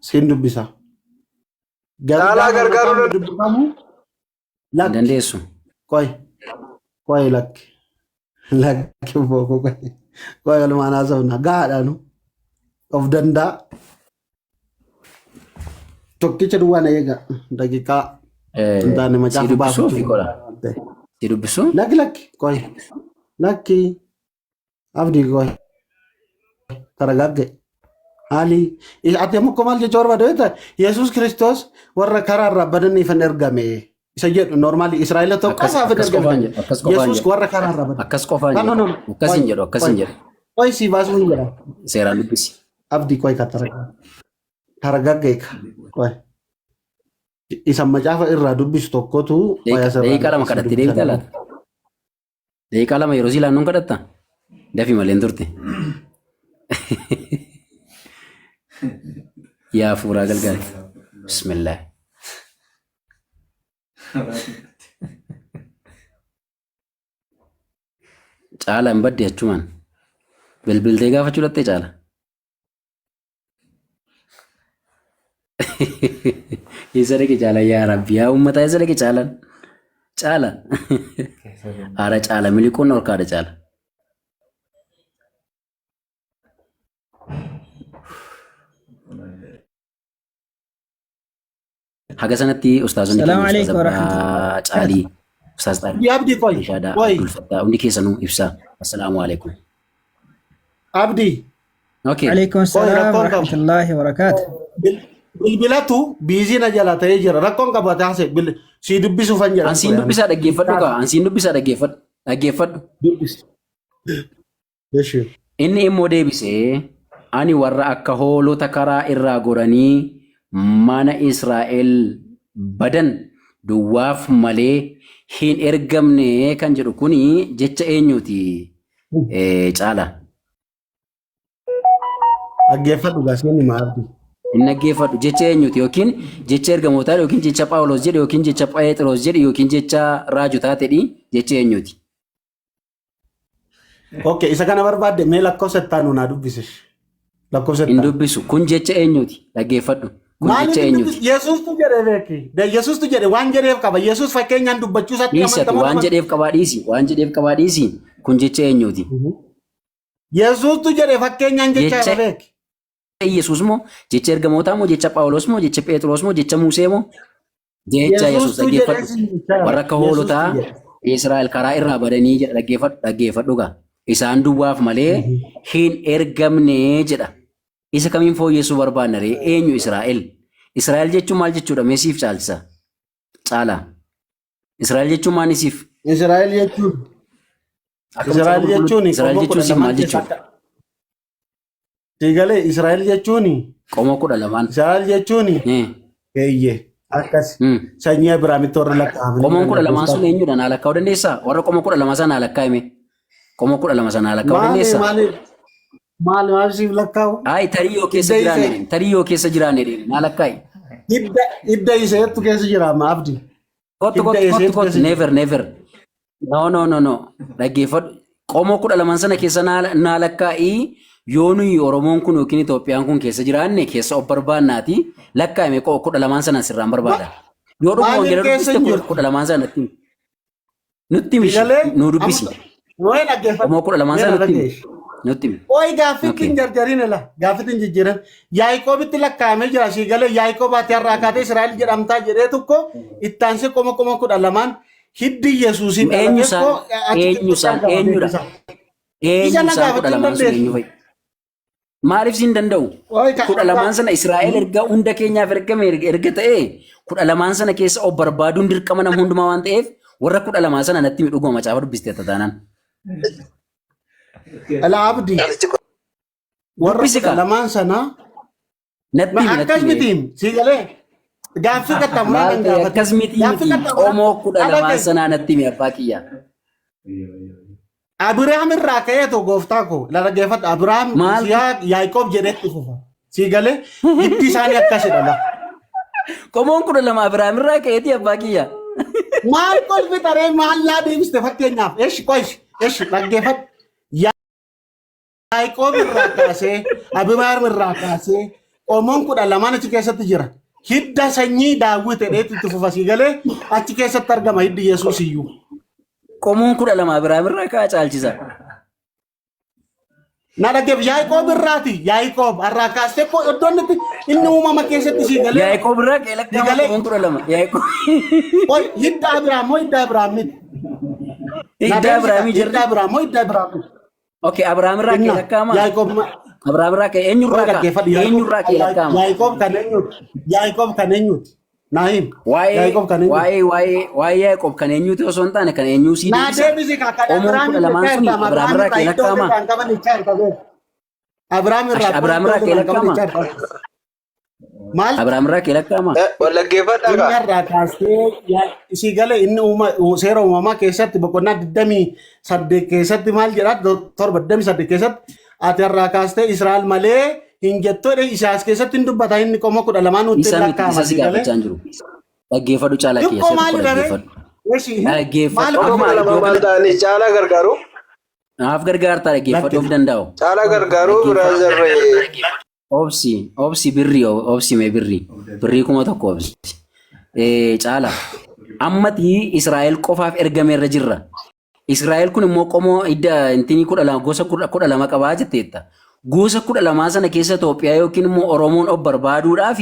[SPEAKER 2] Siin dubbisa. Garuu
[SPEAKER 4] Caalaa
[SPEAKER 2] gaafa
[SPEAKER 4] gargaaruu
[SPEAKER 2] macaafni dubbifamu
[SPEAKER 3] Hin
[SPEAKER 2] lakki
[SPEAKER 3] dandeessu.
[SPEAKER 2] qoy qoy lakki lakki booko qoy qoy walumaan haasofna gahaadha nu of danda'a tokkicha duwwaa na eega daqiiqaa hin taane
[SPEAKER 3] Si
[SPEAKER 2] macaafa
[SPEAKER 3] dubbisuu ofii
[SPEAKER 2] baafachuu
[SPEAKER 3] godha. Si dubbisuu?
[SPEAKER 2] Lakki lakki qoy lakki abdii qoy taragaagge haali ati ammoo maal jechuu barbaade beektaa Yesuus Kiristoos warra karaa irraa badaniif hin ergame isa jedhu normaali Israa'ela tokko
[SPEAKER 3] Akkas
[SPEAKER 2] isaaf hin
[SPEAKER 3] akkas
[SPEAKER 2] ergame
[SPEAKER 3] qofaan jedhu. Akkas qofaan
[SPEAKER 2] Yesuus
[SPEAKER 3] jedhu.
[SPEAKER 2] warra karaa irraa badan
[SPEAKER 3] Akkas qofaan
[SPEAKER 2] no no
[SPEAKER 3] jedhu.
[SPEAKER 2] no no
[SPEAKER 3] Akkas
[SPEAKER 2] qoy
[SPEAKER 3] hin jedhu. Akkas
[SPEAKER 2] qoy
[SPEAKER 3] hin jedhu.
[SPEAKER 2] qoy si baasuu hin jedha
[SPEAKER 3] Seeraan dubbisi.
[SPEAKER 2] abdii qoy ka taragaagge qoy isa macaafa irraa dubbisu tokkotu qoy asirraa
[SPEAKER 3] Daqiiqaa lama
[SPEAKER 2] si
[SPEAKER 3] kadhattee
[SPEAKER 2] dubbisan
[SPEAKER 3] deebita laata? Daqiiqaa 2 yeroo sii laannuun kadhatta? Dafi malee hin turte. Yaa fuuraa galgaale. Bismillah. Caala hin badde achumaan. Bilbiltee gaafachuu dhattee caala. Eessa dhaqe caalaan yaa rabbi yaa uummataa eessa dhaqe caalaan? Caala. Haara caala miliquun dhorkaadha caala. Haga sanatti ustaazonni
[SPEAKER 5] Salaamu
[SPEAKER 3] keenya ustaaz
[SPEAKER 5] alaikum warahmatullahi
[SPEAKER 3] Abbaa Caalii, ustaaz
[SPEAKER 2] Abdii abdii qoy
[SPEAKER 3] Rashaadaa,
[SPEAKER 2] qoy
[SPEAKER 3] Abdul Fattaa hundi keessanuu ibsaa. Assalaamu alaikum.
[SPEAKER 2] abdii
[SPEAKER 3] Okay.
[SPEAKER 5] Alaikum
[SPEAKER 2] qoy
[SPEAKER 5] salaam
[SPEAKER 2] rakkoon qabu.
[SPEAKER 5] warahmatullahi wabarakaatu.
[SPEAKER 2] Bilbilatu biizii na jala ta'ee jira rakkoon qabu ati haasa'e sii dubbisuufan jedhan
[SPEAKER 3] Ansiin
[SPEAKER 2] ture ani.
[SPEAKER 3] dubbisaa dhaggeeffadhu kaa. Ansiin dubbisaa dhaggeeffadhu. Dhaggeeffadhu.
[SPEAKER 2] Dubbisi. Eshi.
[SPEAKER 3] Inni immoo deebisee, Ani warra akka hoolota karaa irraa goranii mana Israa'el badan duwwaaf malee hin ergamne kan jedhu kuni jecha eenyuuti Caala?
[SPEAKER 2] Dhaggeeffadhu gaa siin hima abdi.
[SPEAKER 3] Hin dhaggeeffadhu jecha eenyuuti yookiin jecha ergamootaa yookiin jecha Phaawulos jedhe yookiin jecha Pheexiroos jedhe yookiin jecha raajotaa ta'e jecha eenyuuti?
[SPEAKER 2] Okay, isa kana barbaadde mee lakkoofsa itti aanu naa dubbisi. Lakkoofsa itti
[SPEAKER 3] Hin
[SPEAKER 2] aanu.
[SPEAKER 3] dubbisu. Kun jecha eenyuuti? Dhaggeeffadhu. Kun
[SPEAKER 2] Maaliif
[SPEAKER 3] jecha
[SPEAKER 2] hin
[SPEAKER 3] eenyuuti?
[SPEAKER 2] dubbisu? Yesuustu jedhee beeki. Yesuustu jedhe waan jedheef qaba. Yesuus fakkeenyaan dubbachuu isaatti
[SPEAKER 3] Dhiisi ati
[SPEAKER 2] amantamoo
[SPEAKER 3] waan
[SPEAKER 2] nama.
[SPEAKER 3] jedheef qabaa dhiisi. Waan jedheef qabaa dhiisi. Kun jecha eenyuuti?
[SPEAKER 2] Yesuustu jedhe fakkeenyaan jechaa
[SPEAKER 3] Jecha
[SPEAKER 2] irra beeki.
[SPEAKER 3] Yesuus moo? Jecha ergamootaa moo? Jecha Phaawulos moo? Jecha Pheexiroos moo? Jecha Musee moo? Jecha Yesuus
[SPEAKER 2] Yesuustu jedhee
[SPEAKER 3] dhaggeeffadhu.
[SPEAKER 2] siin jechaa
[SPEAKER 3] Warra akka
[SPEAKER 2] Yesuustu
[SPEAKER 3] hoolotaa
[SPEAKER 2] jedhe.
[SPEAKER 3] Israa'el karaa irraa badanii jedha dhaggeeffadhu dhaggeeffadhu gaa. Isaan duwwaaf malee hin ergamne jedha. Isa kamiin fooyyessuu barbaanna ree? Eenyu Israa'el? Israa'el jechuun maal jechuudha? Mee siif caalchisa. Caalaa. Israa'el jechuun maal siif?
[SPEAKER 2] Israa'el jechuun
[SPEAKER 3] Akka macaafa
[SPEAKER 2] Israa'el
[SPEAKER 3] qulqulluutti
[SPEAKER 2] jechuun
[SPEAKER 3] Israa'el
[SPEAKER 2] qomoo
[SPEAKER 3] jechuun
[SPEAKER 2] kudha
[SPEAKER 3] siif
[SPEAKER 2] lamaan
[SPEAKER 3] maal
[SPEAKER 2] keessaa
[SPEAKER 3] jechuudha?
[SPEAKER 2] akka Siigalee Israa'el jechuun
[SPEAKER 3] Qomoo 12n.
[SPEAKER 2] Israa'el jechuun
[SPEAKER 3] Eh.
[SPEAKER 2] eeyyee akkas sanyii Abiraamitti warra lakkaa'amanii
[SPEAKER 3] Qomoon kudha
[SPEAKER 2] jiran
[SPEAKER 3] lamaan
[SPEAKER 2] gooftaa.
[SPEAKER 3] sun eenyudha? Naa lakkaa'uu dandeessaa? Warra qomoo 12 sana naa lakkaa'ime. Qomoo 12 sana naa lakkaa'uu
[SPEAKER 2] Maali
[SPEAKER 3] dandeessaa?
[SPEAKER 2] maali maali maal siif lakkaa'u?
[SPEAKER 3] Ayi tarii yoo keessa
[SPEAKER 2] Hidda
[SPEAKER 3] jiraanne
[SPEAKER 2] isee
[SPEAKER 3] deemi. Tarii yoo keessa jiraanne deemi. Naa lakkaa'i.
[SPEAKER 2] hidda hidda iseettu keessa jira amma abdi.
[SPEAKER 3] Kottu
[SPEAKER 2] Hidda
[SPEAKER 3] kottu kottu
[SPEAKER 2] iseetu
[SPEAKER 3] kottu
[SPEAKER 2] keessa jira.
[SPEAKER 3] never never. No no no no. Dhaggeeffadhu. Qomoo 12 sana keessa naa lakkaa'ii yoo nuyi Oromoon kun yookiin Itoophiyaan kun keessa jiraanne keessa of barbaannaati lakkaa'ime 12 sana sirraan barbaada. Yoo dhuguma
[SPEAKER 2] Maaliif
[SPEAKER 3] wangeela
[SPEAKER 2] keessa
[SPEAKER 3] dubbiste
[SPEAKER 2] hin jirtu?
[SPEAKER 3] 12 sana natti himi. Nutti himi
[SPEAKER 2] Siigalee
[SPEAKER 3] nuu dubbisi.
[SPEAKER 2] amma waa'ee dhaggeeffadhu.
[SPEAKER 3] Qomoo 12
[SPEAKER 2] Mee
[SPEAKER 3] sana
[SPEAKER 2] na
[SPEAKER 3] nutti himi.
[SPEAKER 2] dhaggeessi.
[SPEAKER 3] Nutti himi.
[SPEAKER 2] Ooyi gaaffitti
[SPEAKER 3] Okay.
[SPEAKER 2] hin jarjarin ila gaaffitti hin jijjiiran. Yaaqoobitti lakkaa'amee jira sii galee Yaaqoob ati har'aa kaatee Israa'el jedhamtaa jedhee tokko ittaansee qoma qoma 12n hiddi Yesuusiin
[SPEAKER 3] Eenyu
[SPEAKER 2] dhalate
[SPEAKER 3] isaan?
[SPEAKER 2] koo achi
[SPEAKER 3] Eenyu
[SPEAKER 2] keessatti
[SPEAKER 3] isaan?
[SPEAKER 2] argama
[SPEAKER 3] Eenyudha?
[SPEAKER 2] beeksisa.
[SPEAKER 3] Eenyu
[SPEAKER 2] Isa na
[SPEAKER 3] isaan kudha
[SPEAKER 2] gaafachuu hin
[SPEAKER 3] lamaan sun eenyu
[SPEAKER 2] dandeessu.
[SPEAKER 3] fa'i? Maaliif siin danda'u?
[SPEAKER 2] Ooyi ka
[SPEAKER 3] 12n sana Israa'el erga hunda keenyaaf ergame erga ta'e 12n sana keessa of barbaaduun dirqama nama hundumaa waan ta'eef warra 12 sana natti himi dhuguma macaafa dubbiste taanaan.
[SPEAKER 2] Ala abdi warra
[SPEAKER 3] Dubbisi
[SPEAKER 2] kudha
[SPEAKER 3] kaa.
[SPEAKER 2] lamaan sana
[SPEAKER 3] Natti
[SPEAKER 2] ma
[SPEAKER 3] himi natti
[SPEAKER 2] akkas
[SPEAKER 3] himi.
[SPEAKER 2] miti sii galee gaaffii qaxxaamuraa
[SPEAKER 3] Maal
[SPEAKER 2] kan
[SPEAKER 3] ta'e
[SPEAKER 2] gaafate
[SPEAKER 3] akkas miti
[SPEAKER 2] gaaffii
[SPEAKER 3] miti
[SPEAKER 2] qaxxaamuraa
[SPEAKER 3] qomoo kudha
[SPEAKER 2] ala
[SPEAKER 3] lamaan
[SPEAKER 2] gahe
[SPEAKER 3] sanaa natti himi abbaa kiyya.
[SPEAKER 2] Abiraam irraa ka'eetu gooftaa koo la dhaggeeffadhu Abiraam
[SPEAKER 3] Maal
[SPEAKER 2] Yisihaaq Yaaqoob jedhetti fufa sii galee hiddi isaanii akkasidha la
[SPEAKER 3] Qomoon 12 Abiraam irraa ka'eeti abbaa kiyya.
[SPEAKER 2] maal kolfi taree maal naa deebiste fakkeenyaaf eshi qoish eshi dhaggeeffadhu Yaaqoob irraa kaasee Abiraam irraa kaasee qomoon 12n achi keessatti jira. Hidda sanyii Daawwit jedheetu itti fufa sii galee achi keessatti argama hiddi Yesuus iyyuu.
[SPEAKER 3] Qomoon 12 Abiraam irraa ka'a caalchisa.
[SPEAKER 2] Na dhaggeef Yaaqoob irraati. Yaaqoob irraa kaastee koo iddoon itti inni uumama keessatti sii galee.
[SPEAKER 3] Yaaqoob irraa ka'ee
[SPEAKER 2] Sii
[SPEAKER 3] lakkaa'ama
[SPEAKER 2] galee.
[SPEAKER 3] qomoon 12. Yaaqoob.
[SPEAKER 2] Oi hidda Abiraam moo hidda Abiraam miti? Na
[SPEAKER 3] Hidda
[SPEAKER 2] deebisi
[SPEAKER 3] Abiraamii
[SPEAKER 2] hidda
[SPEAKER 3] jirri.
[SPEAKER 2] Abiraam moo hidda Abiraam miti?
[SPEAKER 3] Okay, Abiraam irraa ka'ee
[SPEAKER 2] Inna
[SPEAKER 3] lakkaa'ama.
[SPEAKER 2] Yaaqoob
[SPEAKER 3] Abiraam irraa ka'ee eenyurraa
[SPEAKER 2] Oi
[SPEAKER 3] ka'a?
[SPEAKER 2] dhaggeeffadhu
[SPEAKER 3] Eenyurraa ka'ee lakkaa'ama?
[SPEAKER 2] Yaaqoob kan eenyuti? Yaaqoob kan eenyuti? Naahim
[SPEAKER 3] Waa'ee
[SPEAKER 2] Yaaqoob kan eenyuti?
[SPEAKER 3] waa'ee waa'ee waa'ee Yaaqoob kan eenyuti osoo hin taane kan eenyuu sii
[SPEAKER 2] Naa
[SPEAKER 3] deebisa.
[SPEAKER 2] deebisi ka kan
[SPEAKER 3] Qomoon
[SPEAKER 2] Abiraam
[SPEAKER 3] kudha lamaan
[SPEAKER 2] irraa
[SPEAKER 3] suni
[SPEAKER 2] irraa
[SPEAKER 3] Abiraam
[SPEAKER 2] Abiraam
[SPEAKER 3] irraa
[SPEAKER 2] irraa
[SPEAKER 3] ka'ee
[SPEAKER 2] iddoo
[SPEAKER 3] lakkaa'ama.
[SPEAKER 2] irraa qaban ichaa irraa beeku. Abiraam
[SPEAKER 3] Ash
[SPEAKER 2] irraa
[SPEAKER 3] Abiraam irraa
[SPEAKER 2] iddoo
[SPEAKER 3] ka'ee
[SPEAKER 2] irraa qaban
[SPEAKER 3] lakkaa'ama.
[SPEAKER 2] ichaa irraa. Maal
[SPEAKER 3] Abiraam irraa ka'ee lakkaa'ama.
[SPEAKER 4] Wallaggeeffadhaa
[SPEAKER 2] inni
[SPEAKER 4] kaa.
[SPEAKER 2] irraa kaastee isii gale inni seera uumamaa keessatti boqonnaa 28 keessatti maal jedhaa 7 28 keessatti ati irraa kaastee Israa'el malee hin jettu jedhe Isaas keessatti hin dubbata inni qomoo 12 nutti
[SPEAKER 3] Isa miti
[SPEAKER 2] lakkaa'ama
[SPEAKER 3] isa si
[SPEAKER 2] sii galee.
[SPEAKER 3] gaafachaa hin jiru. Dhaggeeffadhu caalaa kiyya
[SPEAKER 2] Xiqqoo
[SPEAKER 3] isa tokko
[SPEAKER 2] maali dharee?
[SPEAKER 3] dhaggeeffadhu.
[SPEAKER 2] Eshi maal
[SPEAKER 3] Dhaggeeffadhu
[SPEAKER 4] Qomoo
[SPEAKER 3] amma
[SPEAKER 4] kudha lama
[SPEAKER 3] iddoo
[SPEAKER 4] maal
[SPEAKER 3] kanatti
[SPEAKER 4] ta'anii caalaa gargaaru?
[SPEAKER 3] naaf gargaartaa dhaggeeffadhu
[SPEAKER 2] Lakki
[SPEAKER 3] of danda'u.
[SPEAKER 4] Caalaa gargaaruu
[SPEAKER 3] Dhaggeeffadhu.
[SPEAKER 4] biraazarree.
[SPEAKER 3] Obsi obsi birrii obsi mee birrii birrii 1000 obsi. Caala ammati Israa'el qofaaf ergameerra jirra. Israa'el kun immoo qomoo hidda intinii 12 gosa 12 qabaa jetteetta. Gosa 12 sana keessa Itoophiyaa yookiin immoo Oromoon of barbaaduudhaaf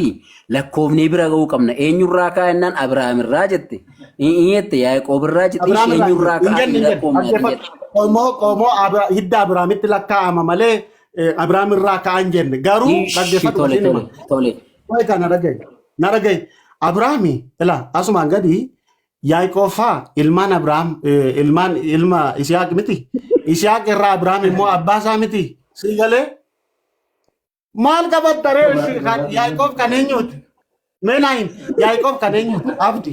[SPEAKER 3] lakkoofnee bira ga'uu qabna. Eenyurraa ka'a jennaan Abiraam irraa jette. Inni jette Yaaqoob irraa jette.
[SPEAKER 2] Abiraam
[SPEAKER 3] Ishee
[SPEAKER 2] irraa
[SPEAKER 3] eenyurraa
[SPEAKER 2] hin
[SPEAKER 3] ka'a
[SPEAKER 2] jenne
[SPEAKER 3] hin
[SPEAKER 2] hin jenne
[SPEAKER 3] lakkoofne ati
[SPEAKER 2] dhaggeeffadhu.
[SPEAKER 3] jette.
[SPEAKER 2] Qomoo hidda Abiraamitti lakkaa'ama malee Abiraam irraa ka'an jenne garuu
[SPEAKER 3] Ishii
[SPEAKER 2] dhaggeeffadhu
[SPEAKER 3] tole
[SPEAKER 2] wasiin hima.
[SPEAKER 3] tole tole.
[SPEAKER 2] Wayi kana dhaga'i. Na dhaga'i. Abiraami ilaa asumaan gadi Yaaqoob faa ilmaan Abiraam ilmaan ilma Isihaaq miti. Isihaaq irraa Abiraam immoo abbaa isaa miti. Sii galee maal qabatta ree Yaaqoob kan eenyuuti? Mee naa himi. Yaaqoob kan eenyuuti? Abdi.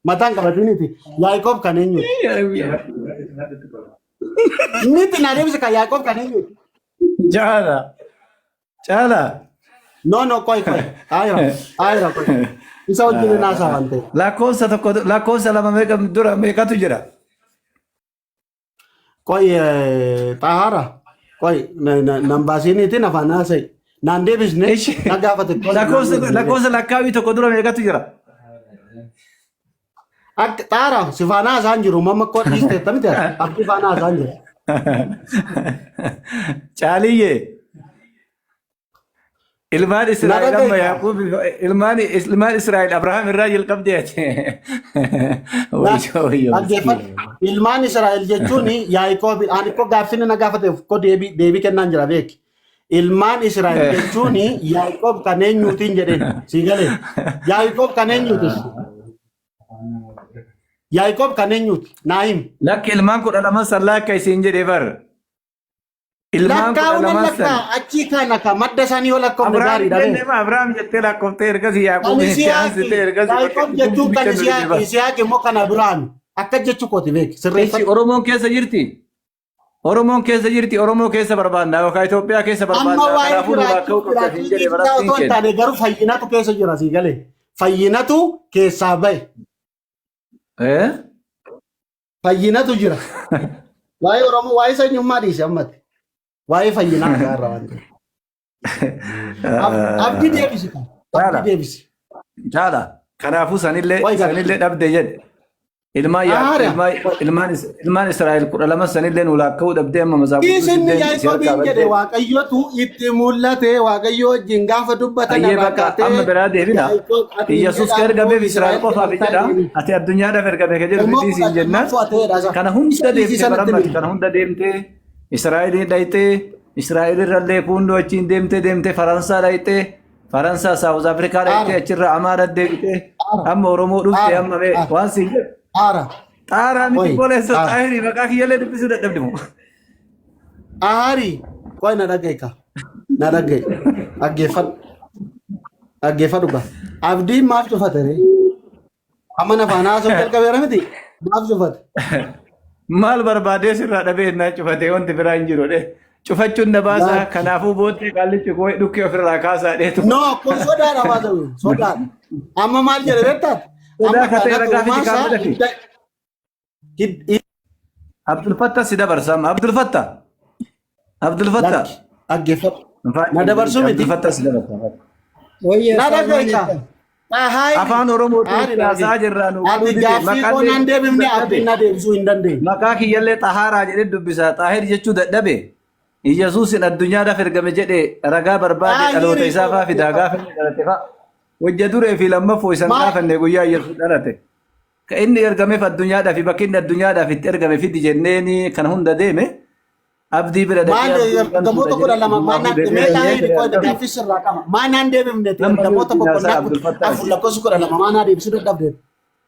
[SPEAKER 2] Mataan qabatiniiti. Yaaqoob kan eenyuuti? Miti naa deebisi kan Yaaqoob kan eenyuuti?
[SPEAKER 1] Caala. Caala.
[SPEAKER 2] No, no, qoy, qoy. Ayra, ayra, qoy. Isa wajjin hin haasaa waan ta'eef.
[SPEAKER 1] Lakkoofsa tokko lakkoofsa lama meeqa dura meeqatu jira?
[SPEAKER 2] Qoy, xahaara. Qoy, nan baasiniitiin afaan haasa'i. Naan deebisne,
[SPEAKER 1] Ishi.
[SPEAKER 2] na gaafate. Qoy, naan
[SPEAKER 1] Lakkoofsa
[SPEAKER 2] deebisne.
[SPEAKER 1] lakkoofsa lakkaawii tokko dura meeqatu jira?
[SPEAKER 2] Akka xaara si faana haasaan jiru mamma koo dhiiste miti abdii faana haasaan jiru.
[SPEAKER 1] Caaliyyee. Ilmaan
[SPEAKER 2] Na
[SPEAKER 1] Israa'el amma
[SPEAKER 2] dhaga'i.
[SPEAKER 1] Yaaqoob ilmaan Israa'el Abrahaam irraa jalqabdee ati. Wayyoo wayyoo
[SPEAKER 2] Dhaggeeffadhu.
[SPEAKER 1] miskiina.
[SPEAKER 2] Ilmaan Israa'el jechuun Yaaqoob ani koo gaaffinni na gaafateef koo deebii kennaan jira beeki. Ilmaan Israa'el jechuun Yaaqoob kan eenyuutiin jedheen sii galee. Yaaqoob kan eenyuutis? Yaaqoob kan eenyuuti? Naa himi.
[SPEAKER 1] Lakki ilmaan 12 san laakka isiin jedhee bar. Ilmaan kudha
[SPEAKER 2] Lakkaa'uu nan
[SPEAKER 1] lamaan san.
[SPEAKER 2] lakkaa achii kana ka madda isaanii yoo lakkoofne
[SPEAKER 1] Abrahaam
[SPEAKER 2] gaariidha
[SPEAKER 1] jenne
[SPEAKER 2] beeki.
[SPEAKER 1] ma Abrahaam jettee lakkoftee ergasii
[SPEAKER 2] Kan
[SPEAKER 1] Yaaqoob itti
[SPEAKER 2] Isihaaqi
[SPEAKER 1] aansitee ergasii bakka
[SPEAKER 2] Yaaqoob jechuun kan
[SPEAKER 1] bicha nu dhibee
[SPEAKER 2] Isihaaqi
[SPEAKER 1] bar.
[SPEAKER 2] Isihaaqi immoo kan Abiraami. Akka jechuu kooti beeki
[SPEAKER 1] Echi
[SPEAKER 2] sirreeffadhu.
[SPEAKER 1] Oromoon keessa jirti. Oromoon keessa jirti. Oromoo keessa barbaanna yookaan Itoophiyaa keessa
[SPEAKER 2] Amma
[SPEAKER 1] barbaanna.
[SPEAKER 2] waa'ee
[SPEAKER 1] Kanaafuu nu
[SPEAKER 2] jiraachuu
[SPEAKER 1] laakka'uu qabda
[SPEAKER 2] jiraachuu
[SPEAKER 1] siin jedhe
[SPEAKER 2] dhiisaa
[SPEAKER 1] barattiin
[SPEAKER 2] otoo hin
[SPEAKER 1] kenna.
[SPEAKER 2] taane garuu fayyinatu keessa jira sii galee. Fayyinatu keessaa bahe.
[SPEAKER 1] Eh?
[SPEAKER 2] Fayyinatu jira. Waa'ee Oromoo waa'ee sanyummaa dhiise ammati. Waa'ee fayyinaa isaa irra waan ta'eef. Abdii deebisi kan. Abdii
[SPEAKER 1] Caala.
[SPEAKER 2] deebisi.
[SPEAKER 1] Caala. Kanaafuu sanillee
[SPEAKER 2] Wayi gara.
[SPEAKER 1] sanillee dhabde jedhe. Ilmaan yaa
[SPEAKER 2] Aara.
[SPEAKER 1] ilmaan ilmaan ilmaan Israa'el 12 sanillee nu laakka'uu dhabdee amma masaa qudduus
[SPEAKER 2] Isin
[SPEAKER 1] illee si harkaa
[SPEAKER 2] Yaaqoobiin jedhe
[SPEAKER 1] baddee.
[SPEAKER 2] Waaqayyotu itti mul'ate Waaqayyo wajjin gaafa dubbatan
[SPEAKER 1] Ayyee
[SPEAKER 2] irraa
[SPEAKER 1] bakka
[SPEAKER 2] kaatee
[SPEAKER 1] amma biraa deebina.
[SPEAKER 2] Yaaqoob ati hin
[SPEAKER 1] Iyyasuus ka
[SPEAKER 2] jedhamtu
[SPEAKER 1] ergameef Israa'el
[SPEAKER 2] Israa'el
[SPEAKER 1] qofaaf
[SPEAKER 2] jedhamtaa
[SPEAKER 1] jedha.
[SPEAKER 2] jedhani.
[SPEAKER 1] Ati addunyaadhaaf ergame ka jedhu
[SPEAKER 2] Immoo
[SPEAKER 1] fidii
[SPEAKER 2] kudha
[SPEAKER 1] siin jennaan.
[SPEAKER 2] lammaffaa ta'edha isa.
[SPEAKER 1] Kana
[SPEAKER 2] Isa
[SPEAKER 1] hunda
[SPEAKER 2] dhiisii
[SPEAKER 1] deemtee
[SPEAKER 2] sanatti
[SPEAKER 1] barammati.
[SPEAKER 2] miti.
[SPEAKER 1] Kana hunda deemtee Israa'elii dhayxee Israa'el irrallee kuundoo achiin deemtee deemtee Faransaa dhayxee Faransaa Saawuz Afrikaa dhayxee
[SPEAKER 2] Aara.
[SPEAKER 1] achirra Amaara deebitee
[SPEAKER 2] Aara.
[SPEAKER 1] amma Oromoo dhufte
[SPEAKER 2] Aara.
[SPEAKER 1] amma mee
[SPEAKER 2] Aara.
[SPEAKER 1] waan siin jedhu.
[SPEAKER 2] Aara.
[SPEAKER 1] Xaaraa miti
[SPEAKER 2] Qoy.
[SPEAKER 1] boleessa
[SPEAKER 2] Aara.
[SPEAKER 1] xaahirii maqaa kiyyallee dubbisuu dadhabde moo.
[SPEAKER 2] Aari. Qoy na dhaga'i ka. Na dhaga'i. Dhaggeeffadhu. Dhaggeeffadhu ka. Abdiin maaf cufate ree? Amma na faana haasa'uu jalqabeera miti. Maaf cufate?
[SPEAKER 1] Maal barbaadee sirraa dhabee innaa cufatee wanti biraa hin jiru dhe. Cufachuun na baasaa
[SPEAKER 2] Laakki.
[SPEAKER 1] kanaafuu booddee qaallichi koo dhukkee ofirraa kaasaa dheetu.
[SPEAKER 2] No, kun sodaadha baasa'u. Sodaadha. Amma maal jedhe beektaa?
[SPEAKER 1] Sodaa
[SPEAKER 2] Amma
[SPEAKER 1] ka ta'e
[SPEAKER 2] kanatu
[SPEAKER 1] ragaa fi
[SPEAKER 2] uumaa
[SPEAKER 1] jikaa
[SPEAKER 2] isaa
[SPEAKER 1] godhafi.
[SPEAKER 2] hidda
[SPEAKER 1] Abdul Fattah si dabarsa amma. Abdul Fattah. Abdul Fattah.
[SPEAKER 2] Lakki dhaggeeffadhu. Na dabarsuu miti.
[SPEAKER 1] Abdul Fattah si dabarsa.
[SPEAKER 5] Wayye
[SPEAKER 2] Na
[SPEAKER 5] Salmaan
[SPEAKER 2] dhaggeessa.
[SPEAKER 5] jettan.
[SPEAKER 2] Xahaayri.
[SPEAKER 1] Afaan Oromootiin
[SPEAKER 2] Xahaayri na
[SPEAKER 1] haasaa
[SPEAKER 2] dhagaye.
[SPEAKER 1] jirraa nu galuu
[SPEAKER 2] Ati
[SPEAKER 1] dide.
[SPEAKER 2] gaaffii koo
[SPEAKER 1] Maqaallee
[SPEAKER 2] naan
[SPEAKER 1] dubbisuu
[SPEAKER 2] deebifne
[SPEAKER 1] dadhabe.
[SPEAKER 2] abdiin na deebisuu hin dandeenye.
[SPEAKER 1] Maqaa kiyyallee xahaaraa jedhee dubbisa. Xaahir jechuu dadhabe. Iyyasuusin addunyaadhaaf ergame jedhe ragaa barbaade dhaloota
[SPEAKER 2] Xaahirii
[SPEAKER 1] isaa
[SPEAKER 2] koo
[SPEAKER 1] faa fidaa
[SPEAKER 2] dhaggeeffadhu.
[SPEAKER 1] gaafa inni dhalate faa. Wajja duree fi lammaffoo isan
[SPEAKER 2] Maal
[SPEAKER 1] gaafanne guyyaa Iyyasuus dhalate. Ka inni ergameef addunyaadhaaf bakki inni addunyaadhaaf itti ergame fidi jenneeni kan hunda deeme abdii bira dhaqee
[SPEAKER 2] maal
[SPEAKER 1] abdii
[SPEAKER 2] ergamoota
[SPEAKER 1] gantuudha
[SPEAKER 2] kudha
[SPEAKER 1] jedhee
[SPEAKER 2] lama
[SPEAKER 1] dhugumaa
[SPEAKER 2] maal
[SPEAKER 1] fuudhee
[SPEAKER 2] mee
[SPEAKER 1] bira
[SPEAKER 2] xaahiri
[SPEAKER 1] dhaqee
[SPEAKER 2] koo
[SPEAKER 1] argame.
[SPEAKER 2] gaaffii sirraa qaba. Maa naan deebifne
[SPEAKER 1] Nama
[SPEAKER 2] ergamoota
[SPEAKER 1] wajjin haasaa
[SPEAKER 2] boqonnaa
[SPEAKER 1] Abdul Fattah
[SPEAKER 2] afur lakkoofsa 12 maa naa deebisuu dadhabde.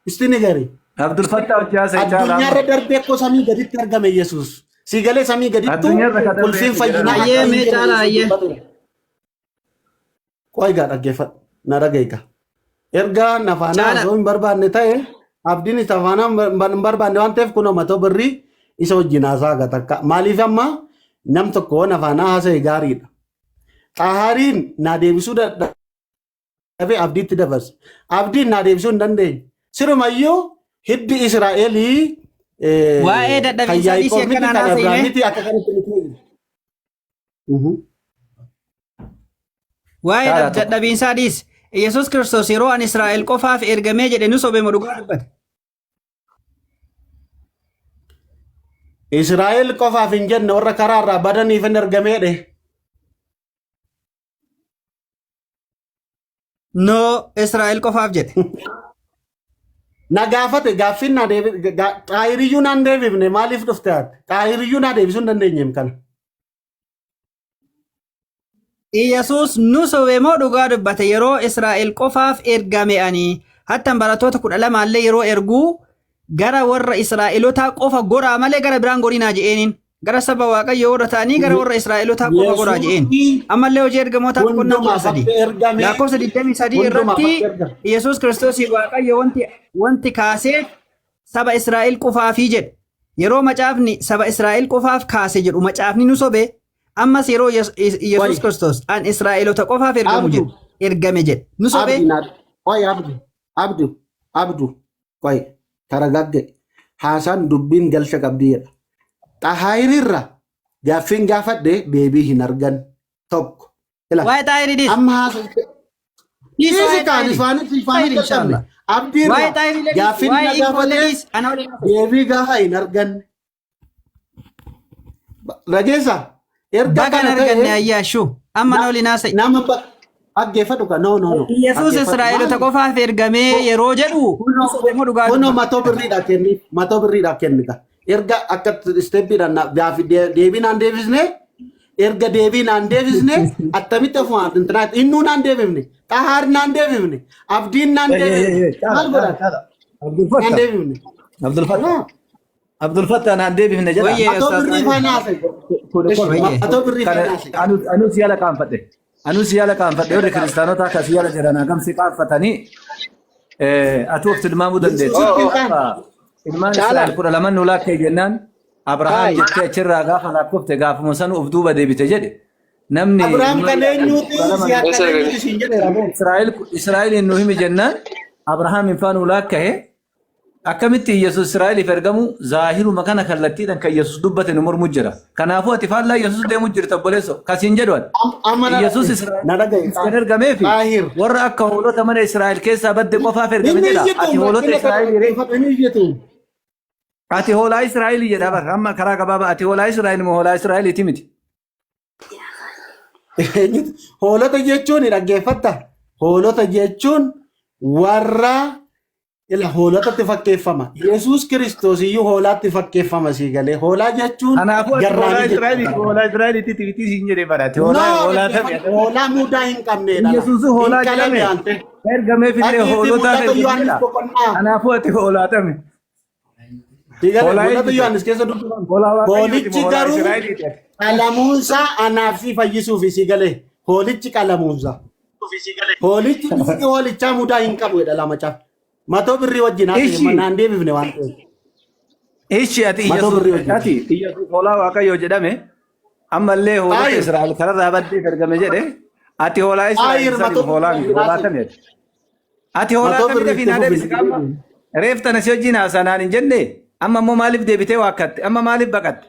[SPEAKER 2] Isti ni gari.
[SPEAKER 1] Abdul Fattah hojii haasa'e caalaa amma.
[SPEAKER 2] Addunyaarra darbee akkoo samii gaditti argame Yesuus. Si galee samii gadittu
[SPEAKER 1] Addunyaarra ka darbee
[SPEAKER 2] qulfiin
[SPEAKER 1] jedhan.
[SPEAKER 2] fayyinaa akka
[SPEAKER 5] Ayyee
[SPEAKER 2] hin
[SPEAKER 5] mee
[SPEAKER 2] jirre
[SPEAKER 5] caalaa
[SPEAKER 2] Yesuus
[SPEAKER 5] ayyee.
[SPEAKER 2] dubbateera. Qoy gaa dhaggeeffadhu. Na dhaga'i. Erga nafaanaa
[SPEAKER 5] Caala.
[SPEAKER 2] osoo hin barbaanne ta'e abdiin isa afaanaa hin barbaanne waan ta'eef kunoo matoo birrii isa wajjin haasaa gata akka. Maaliif amma nam tokko nafaanaa haasa'e gaariidha. Xahaariin naa deebisuu dadhabee abdiitti dabarse. Abdiin naa deebisuu hin dandeenye. Sirumayyuu hiddi Israa'elii
[SPEAKER 5] Waa'ee
[SPEAKER 2] kan
[SPEAKER 5] dadhabinsaa dhiisii
[SPEAKER 2] Yaaqoob miti
[SPEAKER 5] akkanaan
[SPEAKER 2] kan
[SPEAKER 5] haasa'ime.
[SPEAKER 2] Abrahaam miti akka kanatti miti.
[SPEAKER 5] Waa'ee
[SPEAKER 1] Caalaa tokko.
[SPEAKER 5] dadhabinsaa dhiisi. Yesuus Kiristoos yeroo ani Israa'el qofaaf ergamee jedhe nu sobee moo dhugaa dubbate?
[SPEAKER 2] Israa'el qofaaf hin jenne warra karaa irraa badaniif hin ergameedhe.
[SPEAKER 5] No, Israa'el qofaaf jedhe.
[SPEAKER 2] Na gaafate gaaffiin na deebi xaayiriyyuu naan deebifne maaliif dhufte ati? Xaayiriyyuu naa deebisuu hin dandeenyeem kana.
[SPEAKER 5] Yesuus nu sobe moo dhugaa dubbate yeroo Israa'el qofaaf ergame ani hattan barattoota 12 illee yeroo erguu gara warra Israa'elotaa qofa goraa malee gara biraan gorinaa je'eeniin gara saba Waaqayyoo warra ta'anii gara warra Israa'elotaa qofa goraa je'een.
[SPEAKER 2] Yesuus
[SPEAKER 5] Ammallee hojii ergamootaa boqonnaa kudha
[SPEAKER 2] hundumaaf
[SPEAKER 5] sadii
[SPEAKER 2] akka ergame
[SPEAKER 5] lakkoofsa 23
[SPEAKER 2] hundumaaf
[SPEAKER 5] irratti
[SPEAKER 2] akka ergame.
[SPEAKER 5] Yesuus Kiristoos Waaqayyo wanti kaasee saba Israa'el qofaafii jedhe. Yeroo macaafni saba Israa'el qofaaf kaase jedhu macaafni nu sobe ammas yeroo Yesuus
[SPEAKER 2] Qoy
[SPEAKER 5] Kiristoos an Israa'elota qofaaf ergamu
[SPEAKER 2] Abdu
[SPEAKER 5] jedhe ergame jedhe nu sobe.
[SPEAKER 2] Abdi na qoy Abdu Abdu Abdu qoy taragagge haasaan dubbiin galcha qabdii jedha. Xahaayirirra gaaffiin gaafadhe deebii hin argan tokko. Ila
[SPEAKER 5] Waa'ee xaayirii dhiis.
[SPEAKER 2] amma haasofte
[SPEAKER 5] Dhiis
[SPEAKER 2] dhiisi
[SPEAKER 5] waa'ee
[SPEAKER 2] kaan
[SPEAKER 5] xaayirii.
[SPEAKER 2] ifaanitti ifaanitti
[SPEAKER 5] Xaayirii
[SPEAKER 2] jalqabne.
[SPEAKER 5] inshallah. Waa'ee
[SPEAKER 2] Abdiirra
[SPEAKER 5] xaayirii dhiis.
[SPEAKER 2] gaaffiin na
[SPEAKER 5] Waa'ee inkoolee
[SPEAKER 2] gaafate
[SPEAKER 5] dhiis. Ana waliin haasa'u.
[SPEAKER 2] deebii gaafa hin arganne. Dhageessa erga
[SPEAKER 5] Baga hin
[SPEAKER 2] kana
[SPEAKER 5] arganne
[SPEAKER 2] ta'e
[SPEAKER 5] ayyaashuu. Amma na waliin haasa'e.
[SPEAKER 2] nama dhaggeeffadhu ka no no no
[SPEAKER 5] Yesuus
[SPEAKER 2] dhaggeeffadhu
[SPEAKER 5] Israa'elota
[SPEAKER 2] maali
[SPEAKER 5] qofaaf ergamee yeroo jedhu nu sobe moo dhugaa
[SPEAKER 2] kunoo
[SPEAKER 5] dubbate?
[SPEAKER 2] matoo birriidha kenni matoo birriidha kennita erga akka isteeppiidhaan deebii naan deebisne erga deebii naan deebisne attamitti ofumaan intinaatti innuu naan deebifne xahaar naan deebifne abdiin naan deebifne
[SPEAKER 1] Caala
[SPEAKER 2] maal
[SPEAKER 1] caala
[SPEAKER 2] godhan
[SPEAKER 1] caala. Abdul
[SPEAKER 2] naan
[SPEAKER 1] Fattah.
[SPEAKER 2] deebifne
[SPEAKER 1] Abdul Fattah. Abdul Fattah naan deebifne jedha.
[SPEAKER 5] Wayyee
[SPEAKER 2] matoo
[SPEAKER 5] Ustaaz
[SPEAKER 2] birrii
[SPEAKER 5] Xaahir.
[SPEAKER 2] faana haasa'e
[SPEAKER 1] Kun
[SPEAKER 2] ishi
[SPEAKER 5] Wayyee.
[SPEAKER 2] matoo birrii
[SPEAKER 1] kana
[SPEAKER 2] faana haasa'e
[SPEAKER 1] anus yaala qaanfadhe. Anus yaala qaanfadhe warri kiristaanota akkas yaala jedhan hagam si qaanfatanii atu of tilmaamuu dandeessa.
[SPEAKER 2] Yesuusitti hin qaane
[SPEAKER 1] Gaafa ilmaan
[SPEAKER 4] Caalaa.
[SPEAKER 1] Israa'el 12 nu laakkee jennaan Abrahaam
[SPEAKER 4] Haay.
[SPEAKER 1] jettee achirraa gaafa lakkoofte gaafuma sanuu of duuba deebite jedhe. Namni
[SPEAKER 2] Abrahaam
[SPEAKER 1] ilmaan
[SPEAKER 2] kan eenyuuti
[SPEAKER 1] 12
[SPEAKER 2] si akka
[SPEAKER 4] Eessa
[SPEAKER 2] eenyuuti siin jedheera moo
[SPEAKER 1] Israa'el Israa'eliin nu himi jennaan Abrahaam hin faanu laakkahe akkamitti Yesuus Israa'eliif ergamu zaahiruma kana kallattiidhaan kan Yesuus dubbate nu mormu jira. Kanaafuu ati faallaa Yesuus deemu jirta obboleesso. Kasiin jedhu ati.
[SPEAKER 2] Amma na
[SPEAKER 1] Yesuus
[SPEAKER 2] dhaga'i
[SPEAKER 1] Israa'el
[SPEAKER 2] na dhaga'i
[SPEAKER 1] kan ergameefi
[SPEAKER 2] Xaahir
[SPEAKER 1] warra akka hoolota mana Israa'el keessaa badde qofaaf ergame
[SPEAKER 2] Inni
[SPEAKER 1] jedha. Ati
[SPEAKER 2] iyyituun
[SPEAKER 1] hoolota
[SPEAKER 2] rakkina kana
[SPEAKER 1] Israa'el jedhee
[SPEAKER 2] dhaggeeffadhu inni iyyituun.
[SPEAKER 1] ati hoolaa Israa'el jedha bar amma karaa gabaabaa ati hoolaa Israa'el moo hoolaa Israa'eliiti miti.
[SPEAKER 2] Eenyutu? Hoolota jechuun dhaggeeffatta. Hoolota jechuun warra ila hoolotatti fakkeeffama. Yesuus Kiristoos iyyuu hoolaatti fakkeeffama sii galee. Hoolaa jechuun
[SPEAKER 1] Kanaafuu ati hoolaa
[SPEAKER 2] garraamii
[SPEAKER 1] Israa'eliiti
[SPEAKER 2] jechuudha.
[SPEAKER 1] hoolaa Israa'eliiti miti siin jedhee bara ati
[SPEAKER 2] No,
[SPEAKER 1] hoolaa hoolaa tami.
[SPEAKER 2] dhaggeeffadhu. Hoolaa mudaa hin qabneedha.
[SPEAKER 1] Yesuus
[SPEAKER 2] Hin
[SPEAKER 1] hoolaa
[SPEAKER 2] qalame
[SPEAKER 1] jedhame
[SPEAKER 2] ante.
[SPEAKER 1] ergameef illee
[SPEAKER 2] Dhaqiitii
[SPEAKER 1] hoolotaaf
[SPEAKER 2] mul'ata
[SPEAKER 1] ergame
[SPEAKER 2] Yohaannis
[SPEAKER 1] jedha.
[SPEAKER 2] boqonnaa.
[SPEAKER 1] Kanaafuu ati hoolaa tami.
[SPEAKER 2] Sii galee
[SPEAKER 1] Hoolaa
[SPEAKER 2] mul'ata
[SPEAKER 1] eenyuti?
[SPEAKER 2] Yohaannis keessa dubbifama.
[SPEAKER 1] Hoolaa Waaqayyooti
[SPEAKER 2] Hoolichi
[SPEAKER 1] moo hoolaa
[SPEAKER 2] garuu
[SPEAKER 1] Israa'eliiti ati?
[SPEAKER 2] qalamuunsaa anaaf si fayyisuufi si galee. Hoolichi qalamuunsaa. Hoolichi dhiigi hoolichaa mudaa hin qabu jedha lama caa. Matoo birrii wajjin haasa'e
[SPEAKER 1] Ishi
[SPEAKER 2] naan deebifne waan ta'eef.
[SPEAKER 1] ishi ati
[SPEAKER 2] Matoo
[SPEAKER 1] Yesuus
[SPEAKER 2] birrii wajjin.
[SPEAKER 1] ati Yesuus hoolaa Waaqayyoo jedhame ammallee hoolota
[SPEAKER 2] Xaayir
[SPEAKER 1] Israa'el kararraa baddeef ergame jedhe ati hoolaa Israa'el
[SPEAKER 2] xaayir
[SPEAKER 1] saniif
[SPEAKER 2] matoo birrii
[SPEAKER 1] hoolaa miti
[SPEAKER 2] wajjin
[SPEAKER 1] hoolaa
[SPEAKER 2] haasa'e.
[SPEAKER 1] tami ati. Ati hoolaa
[SPEAKER 2] Matoo
[SPEAKER 1] tami
[SPEAKER 2] birrii
[SPEAKER 1] dafii
[SPEAKER 2] itti
[SPEAKER 1] naa
[SPEAKER 2] fufi.
[SPEAKER 1] deebisi qaama. Reef tana si wajjin haasaa naan hin jenne amma immoo maaliif deebitee waakkatte amma maaliif baqatte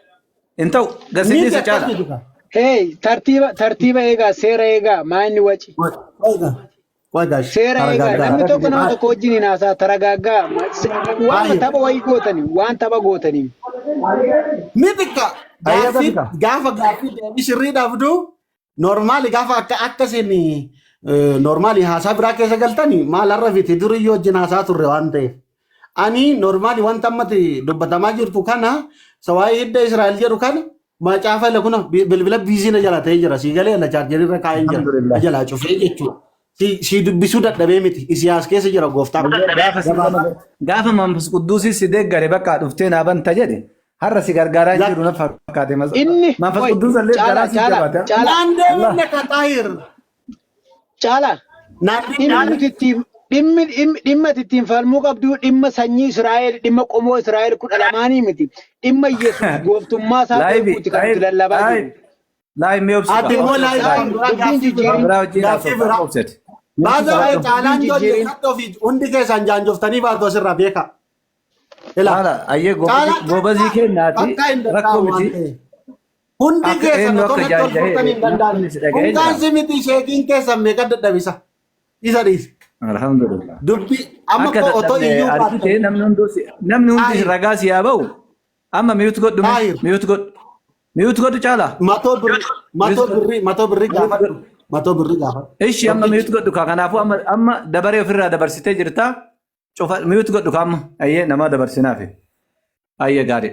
[SPEAKER 1] hin ta'u gasinni
[SPEAKER 2] Miti
[SPEAKER 1] isa
[SPEAKER 2] akkas
[SPEAKER 1] caala.
[SPEAKER 2] miti ka.
[SPEAKER 4] Hey, tartiiba tartiiba eegaa, seera eegaa, maa inni waci.
[SPEAKER 2] Qoyga. Qoy gaash
[SPEAKER 6] Seera eegaa.
[SPEAKER 2] taragaaggaa.
[SPEAKER 6] Namni tokko nama tokko wajjin hin haasaa. Taragaaggaa. Waan
[SPEAKER 2] Baay'ee.
[SPEAKER 6] tapha wayii gootanii. Waan tapha gootanii.
[SPEAKER 2] Ni xiqqa.
[SPEAKER 1] Ayyaa
[SPEAKER 2] Gaaffii
[SPEAKER 1] gafika.
[SPEAKER 2] gaafa gaaffii deebii sirrii dhabdu normaali gaafa akka akka isin normaali haasaa biraa keessa galtani maal har'a fiti duriyyoo wajjin haasaa turre waan ta'eef. Ani normaali wanta ammati dubbatamaa jirtu kana waa'ee hidda Israa'el jedhu kana macaafa ila kuna bilbila biizii na jala ta'ee jira sii galee na chaarjerii irra kaa'een jira na
[SPEAKER 1] Alhamdulillah.
[SPEAKER 2] jalaa cufee jechuudha. Si dubbisuu dadhabee miti Isiyaas keessa jira gooftaa.
[SPEAKER 1] Gaafa si
[SPEAKER 2] Gabaabaa.
[SPEAKER 1] gaafa manfas qudduusi si deeggare bakka dhuftee naa banta jedhe har'a si gargaaraa hin jiru na fakkaate.
[SPEAKER 6] Inni
[SPEAKER 1] Manfas
[SPEAKER 6] oi
[SPEAKER 1] qudduus illee
[SPEAKER 6] caalaa
[SPEAKER 1] garaa si
[SPEAKER 6] caalaa
[SPEAKER 1] jabaata.
[SPEAKER 6] caalaa
[SPEAKER 2] Naan
[SPEAKER 1] Allah.
[SPEAKER 2] deemne ka xaahir.
[SPEAKER 6] caalaa
[SPEAKER 2] Naan
[SPEAKER 6] dhimmi
[SPEAKER 2] deemne.
[SPEAKER 6] nuti ittiin dhimmi dhimma ati ittiin falmuu qabdu dhimma sanyii Israa'el dhimma qomoo Israa'el 12nii miti dhimma Yesuus gooftummaa isaa
[SPEAKER 1] Laayivi
[SPEAKER 6] beekuuti kan nuti
[SPEAKER 1] laayivi
[SPEAKER 6] lallabaa jirru.
[SPEAKER 1] laayivi laayivi mee obsi
[SPEAKER 2] Ati
[SPEAKER 1] kaa
[SPEAKER 2] immoo
[SPEAKER 1] obsi
[SPEAKER 2] laayif
[SPEAKER 1] laayivi.
[SPEAKER 2] kan biraa
[SPEAKER 6] Dubbiin
[SPEAKER 2] gaaffii biraa
[SPEAKER 6] jijjiirin
[SPEAKER 1] Biraa wajjin
[SPEAKER 2] gaaffii
[SPEAKER 1] haasofta
[SPEAKER 2] biraa.
[SPEAKER 1] obseti.
[SPEAKER 2] Baasa
[SPEAKER 1] Obsi
[SPEAKER 2] waa'ee
[SPEAKER 1] kadhadhu.
[SPEAKER 2] caalaan
[SPEAKER 6] dubbiin
[SPEAKER 2] ijoollee
[SPEAKER 6] jijjiirin
[SPEAKER 2] kadha ofii hundi keessan jaanjoftanii baatu asirraa beeka. Ilaa
[SPEAKER 1] Haala ayyee
[SPEAKER 2] caalaa
[SPEAKER 1] goobazii kennaati
[SPEAKER 2] bakka hin
[SPEAKER 1] rakkoo
[SPEAKER 2] danda'amu waan
[SPEAKER 1] miti.
[SPEAKER 2] ta'eef. Hundi
[SPEAKER 1] Akka
[SPEAKER 2] keessan
[SPEAKER 1] eenyu
[SPEAKER 2] otoo
[SPEAKER 1] akka
[SPEAKER 2] natti ol
[SPEAKER 1] jaanjahee
[SPEAKER 2] furtan hin danda'ani.
[SPEAKER 1] namni si dhaga'ee jira.
[SPEAKER 2] Hunkaan si miti sheekiin keessan meeqa dadhabisa. Isa dhiisi.
[SPEAKER 1] Alhamdulillah.
[SPEAKER 2] Dubbii amma
[SPEAKER 1] Akka
[SPEAKER 2] koo otoo
[SPEAKER 1] dadhabne
[SPEAKER 2] iyyuu
[SPEAKER 1] argite
[SPEAKER 2] baattan.
[SPEAKER 1] namni hunduu namni hundi
[SPEAKER 2] Xaahir
[SPEAKER 1] ragaa si haa ba'u. Amma mute godhu mee
[SPEAKER 2] xaahir
[SPEAKER 1] mute godhu. Mute godhu caalaa.
[SPEAKER 2] matoo birrii
[SPEAKER 1] Mute
[SPEAKER 2] matoo
[SPEAKER 1] godhu.
[SPEAKER 2] birrii matoo birrii
[SPEAKER 1] Mute
[SPEAKER 2] gaafadhu
[SPEAKER 1] godhu.
[SPEAKER 2] matoo birrii gaafadhu.
[SPEAKER 1] Ishi amma
[SPEAKER 2] Tokkichi
[SPEAKER 1] mute godhu kaa kanaafuu amma amma dabaree ofirraa dabarsitee jirta. Cufa mute godhu kaa amma ayyee nama dabarsinaafi. Ayyee gaarii.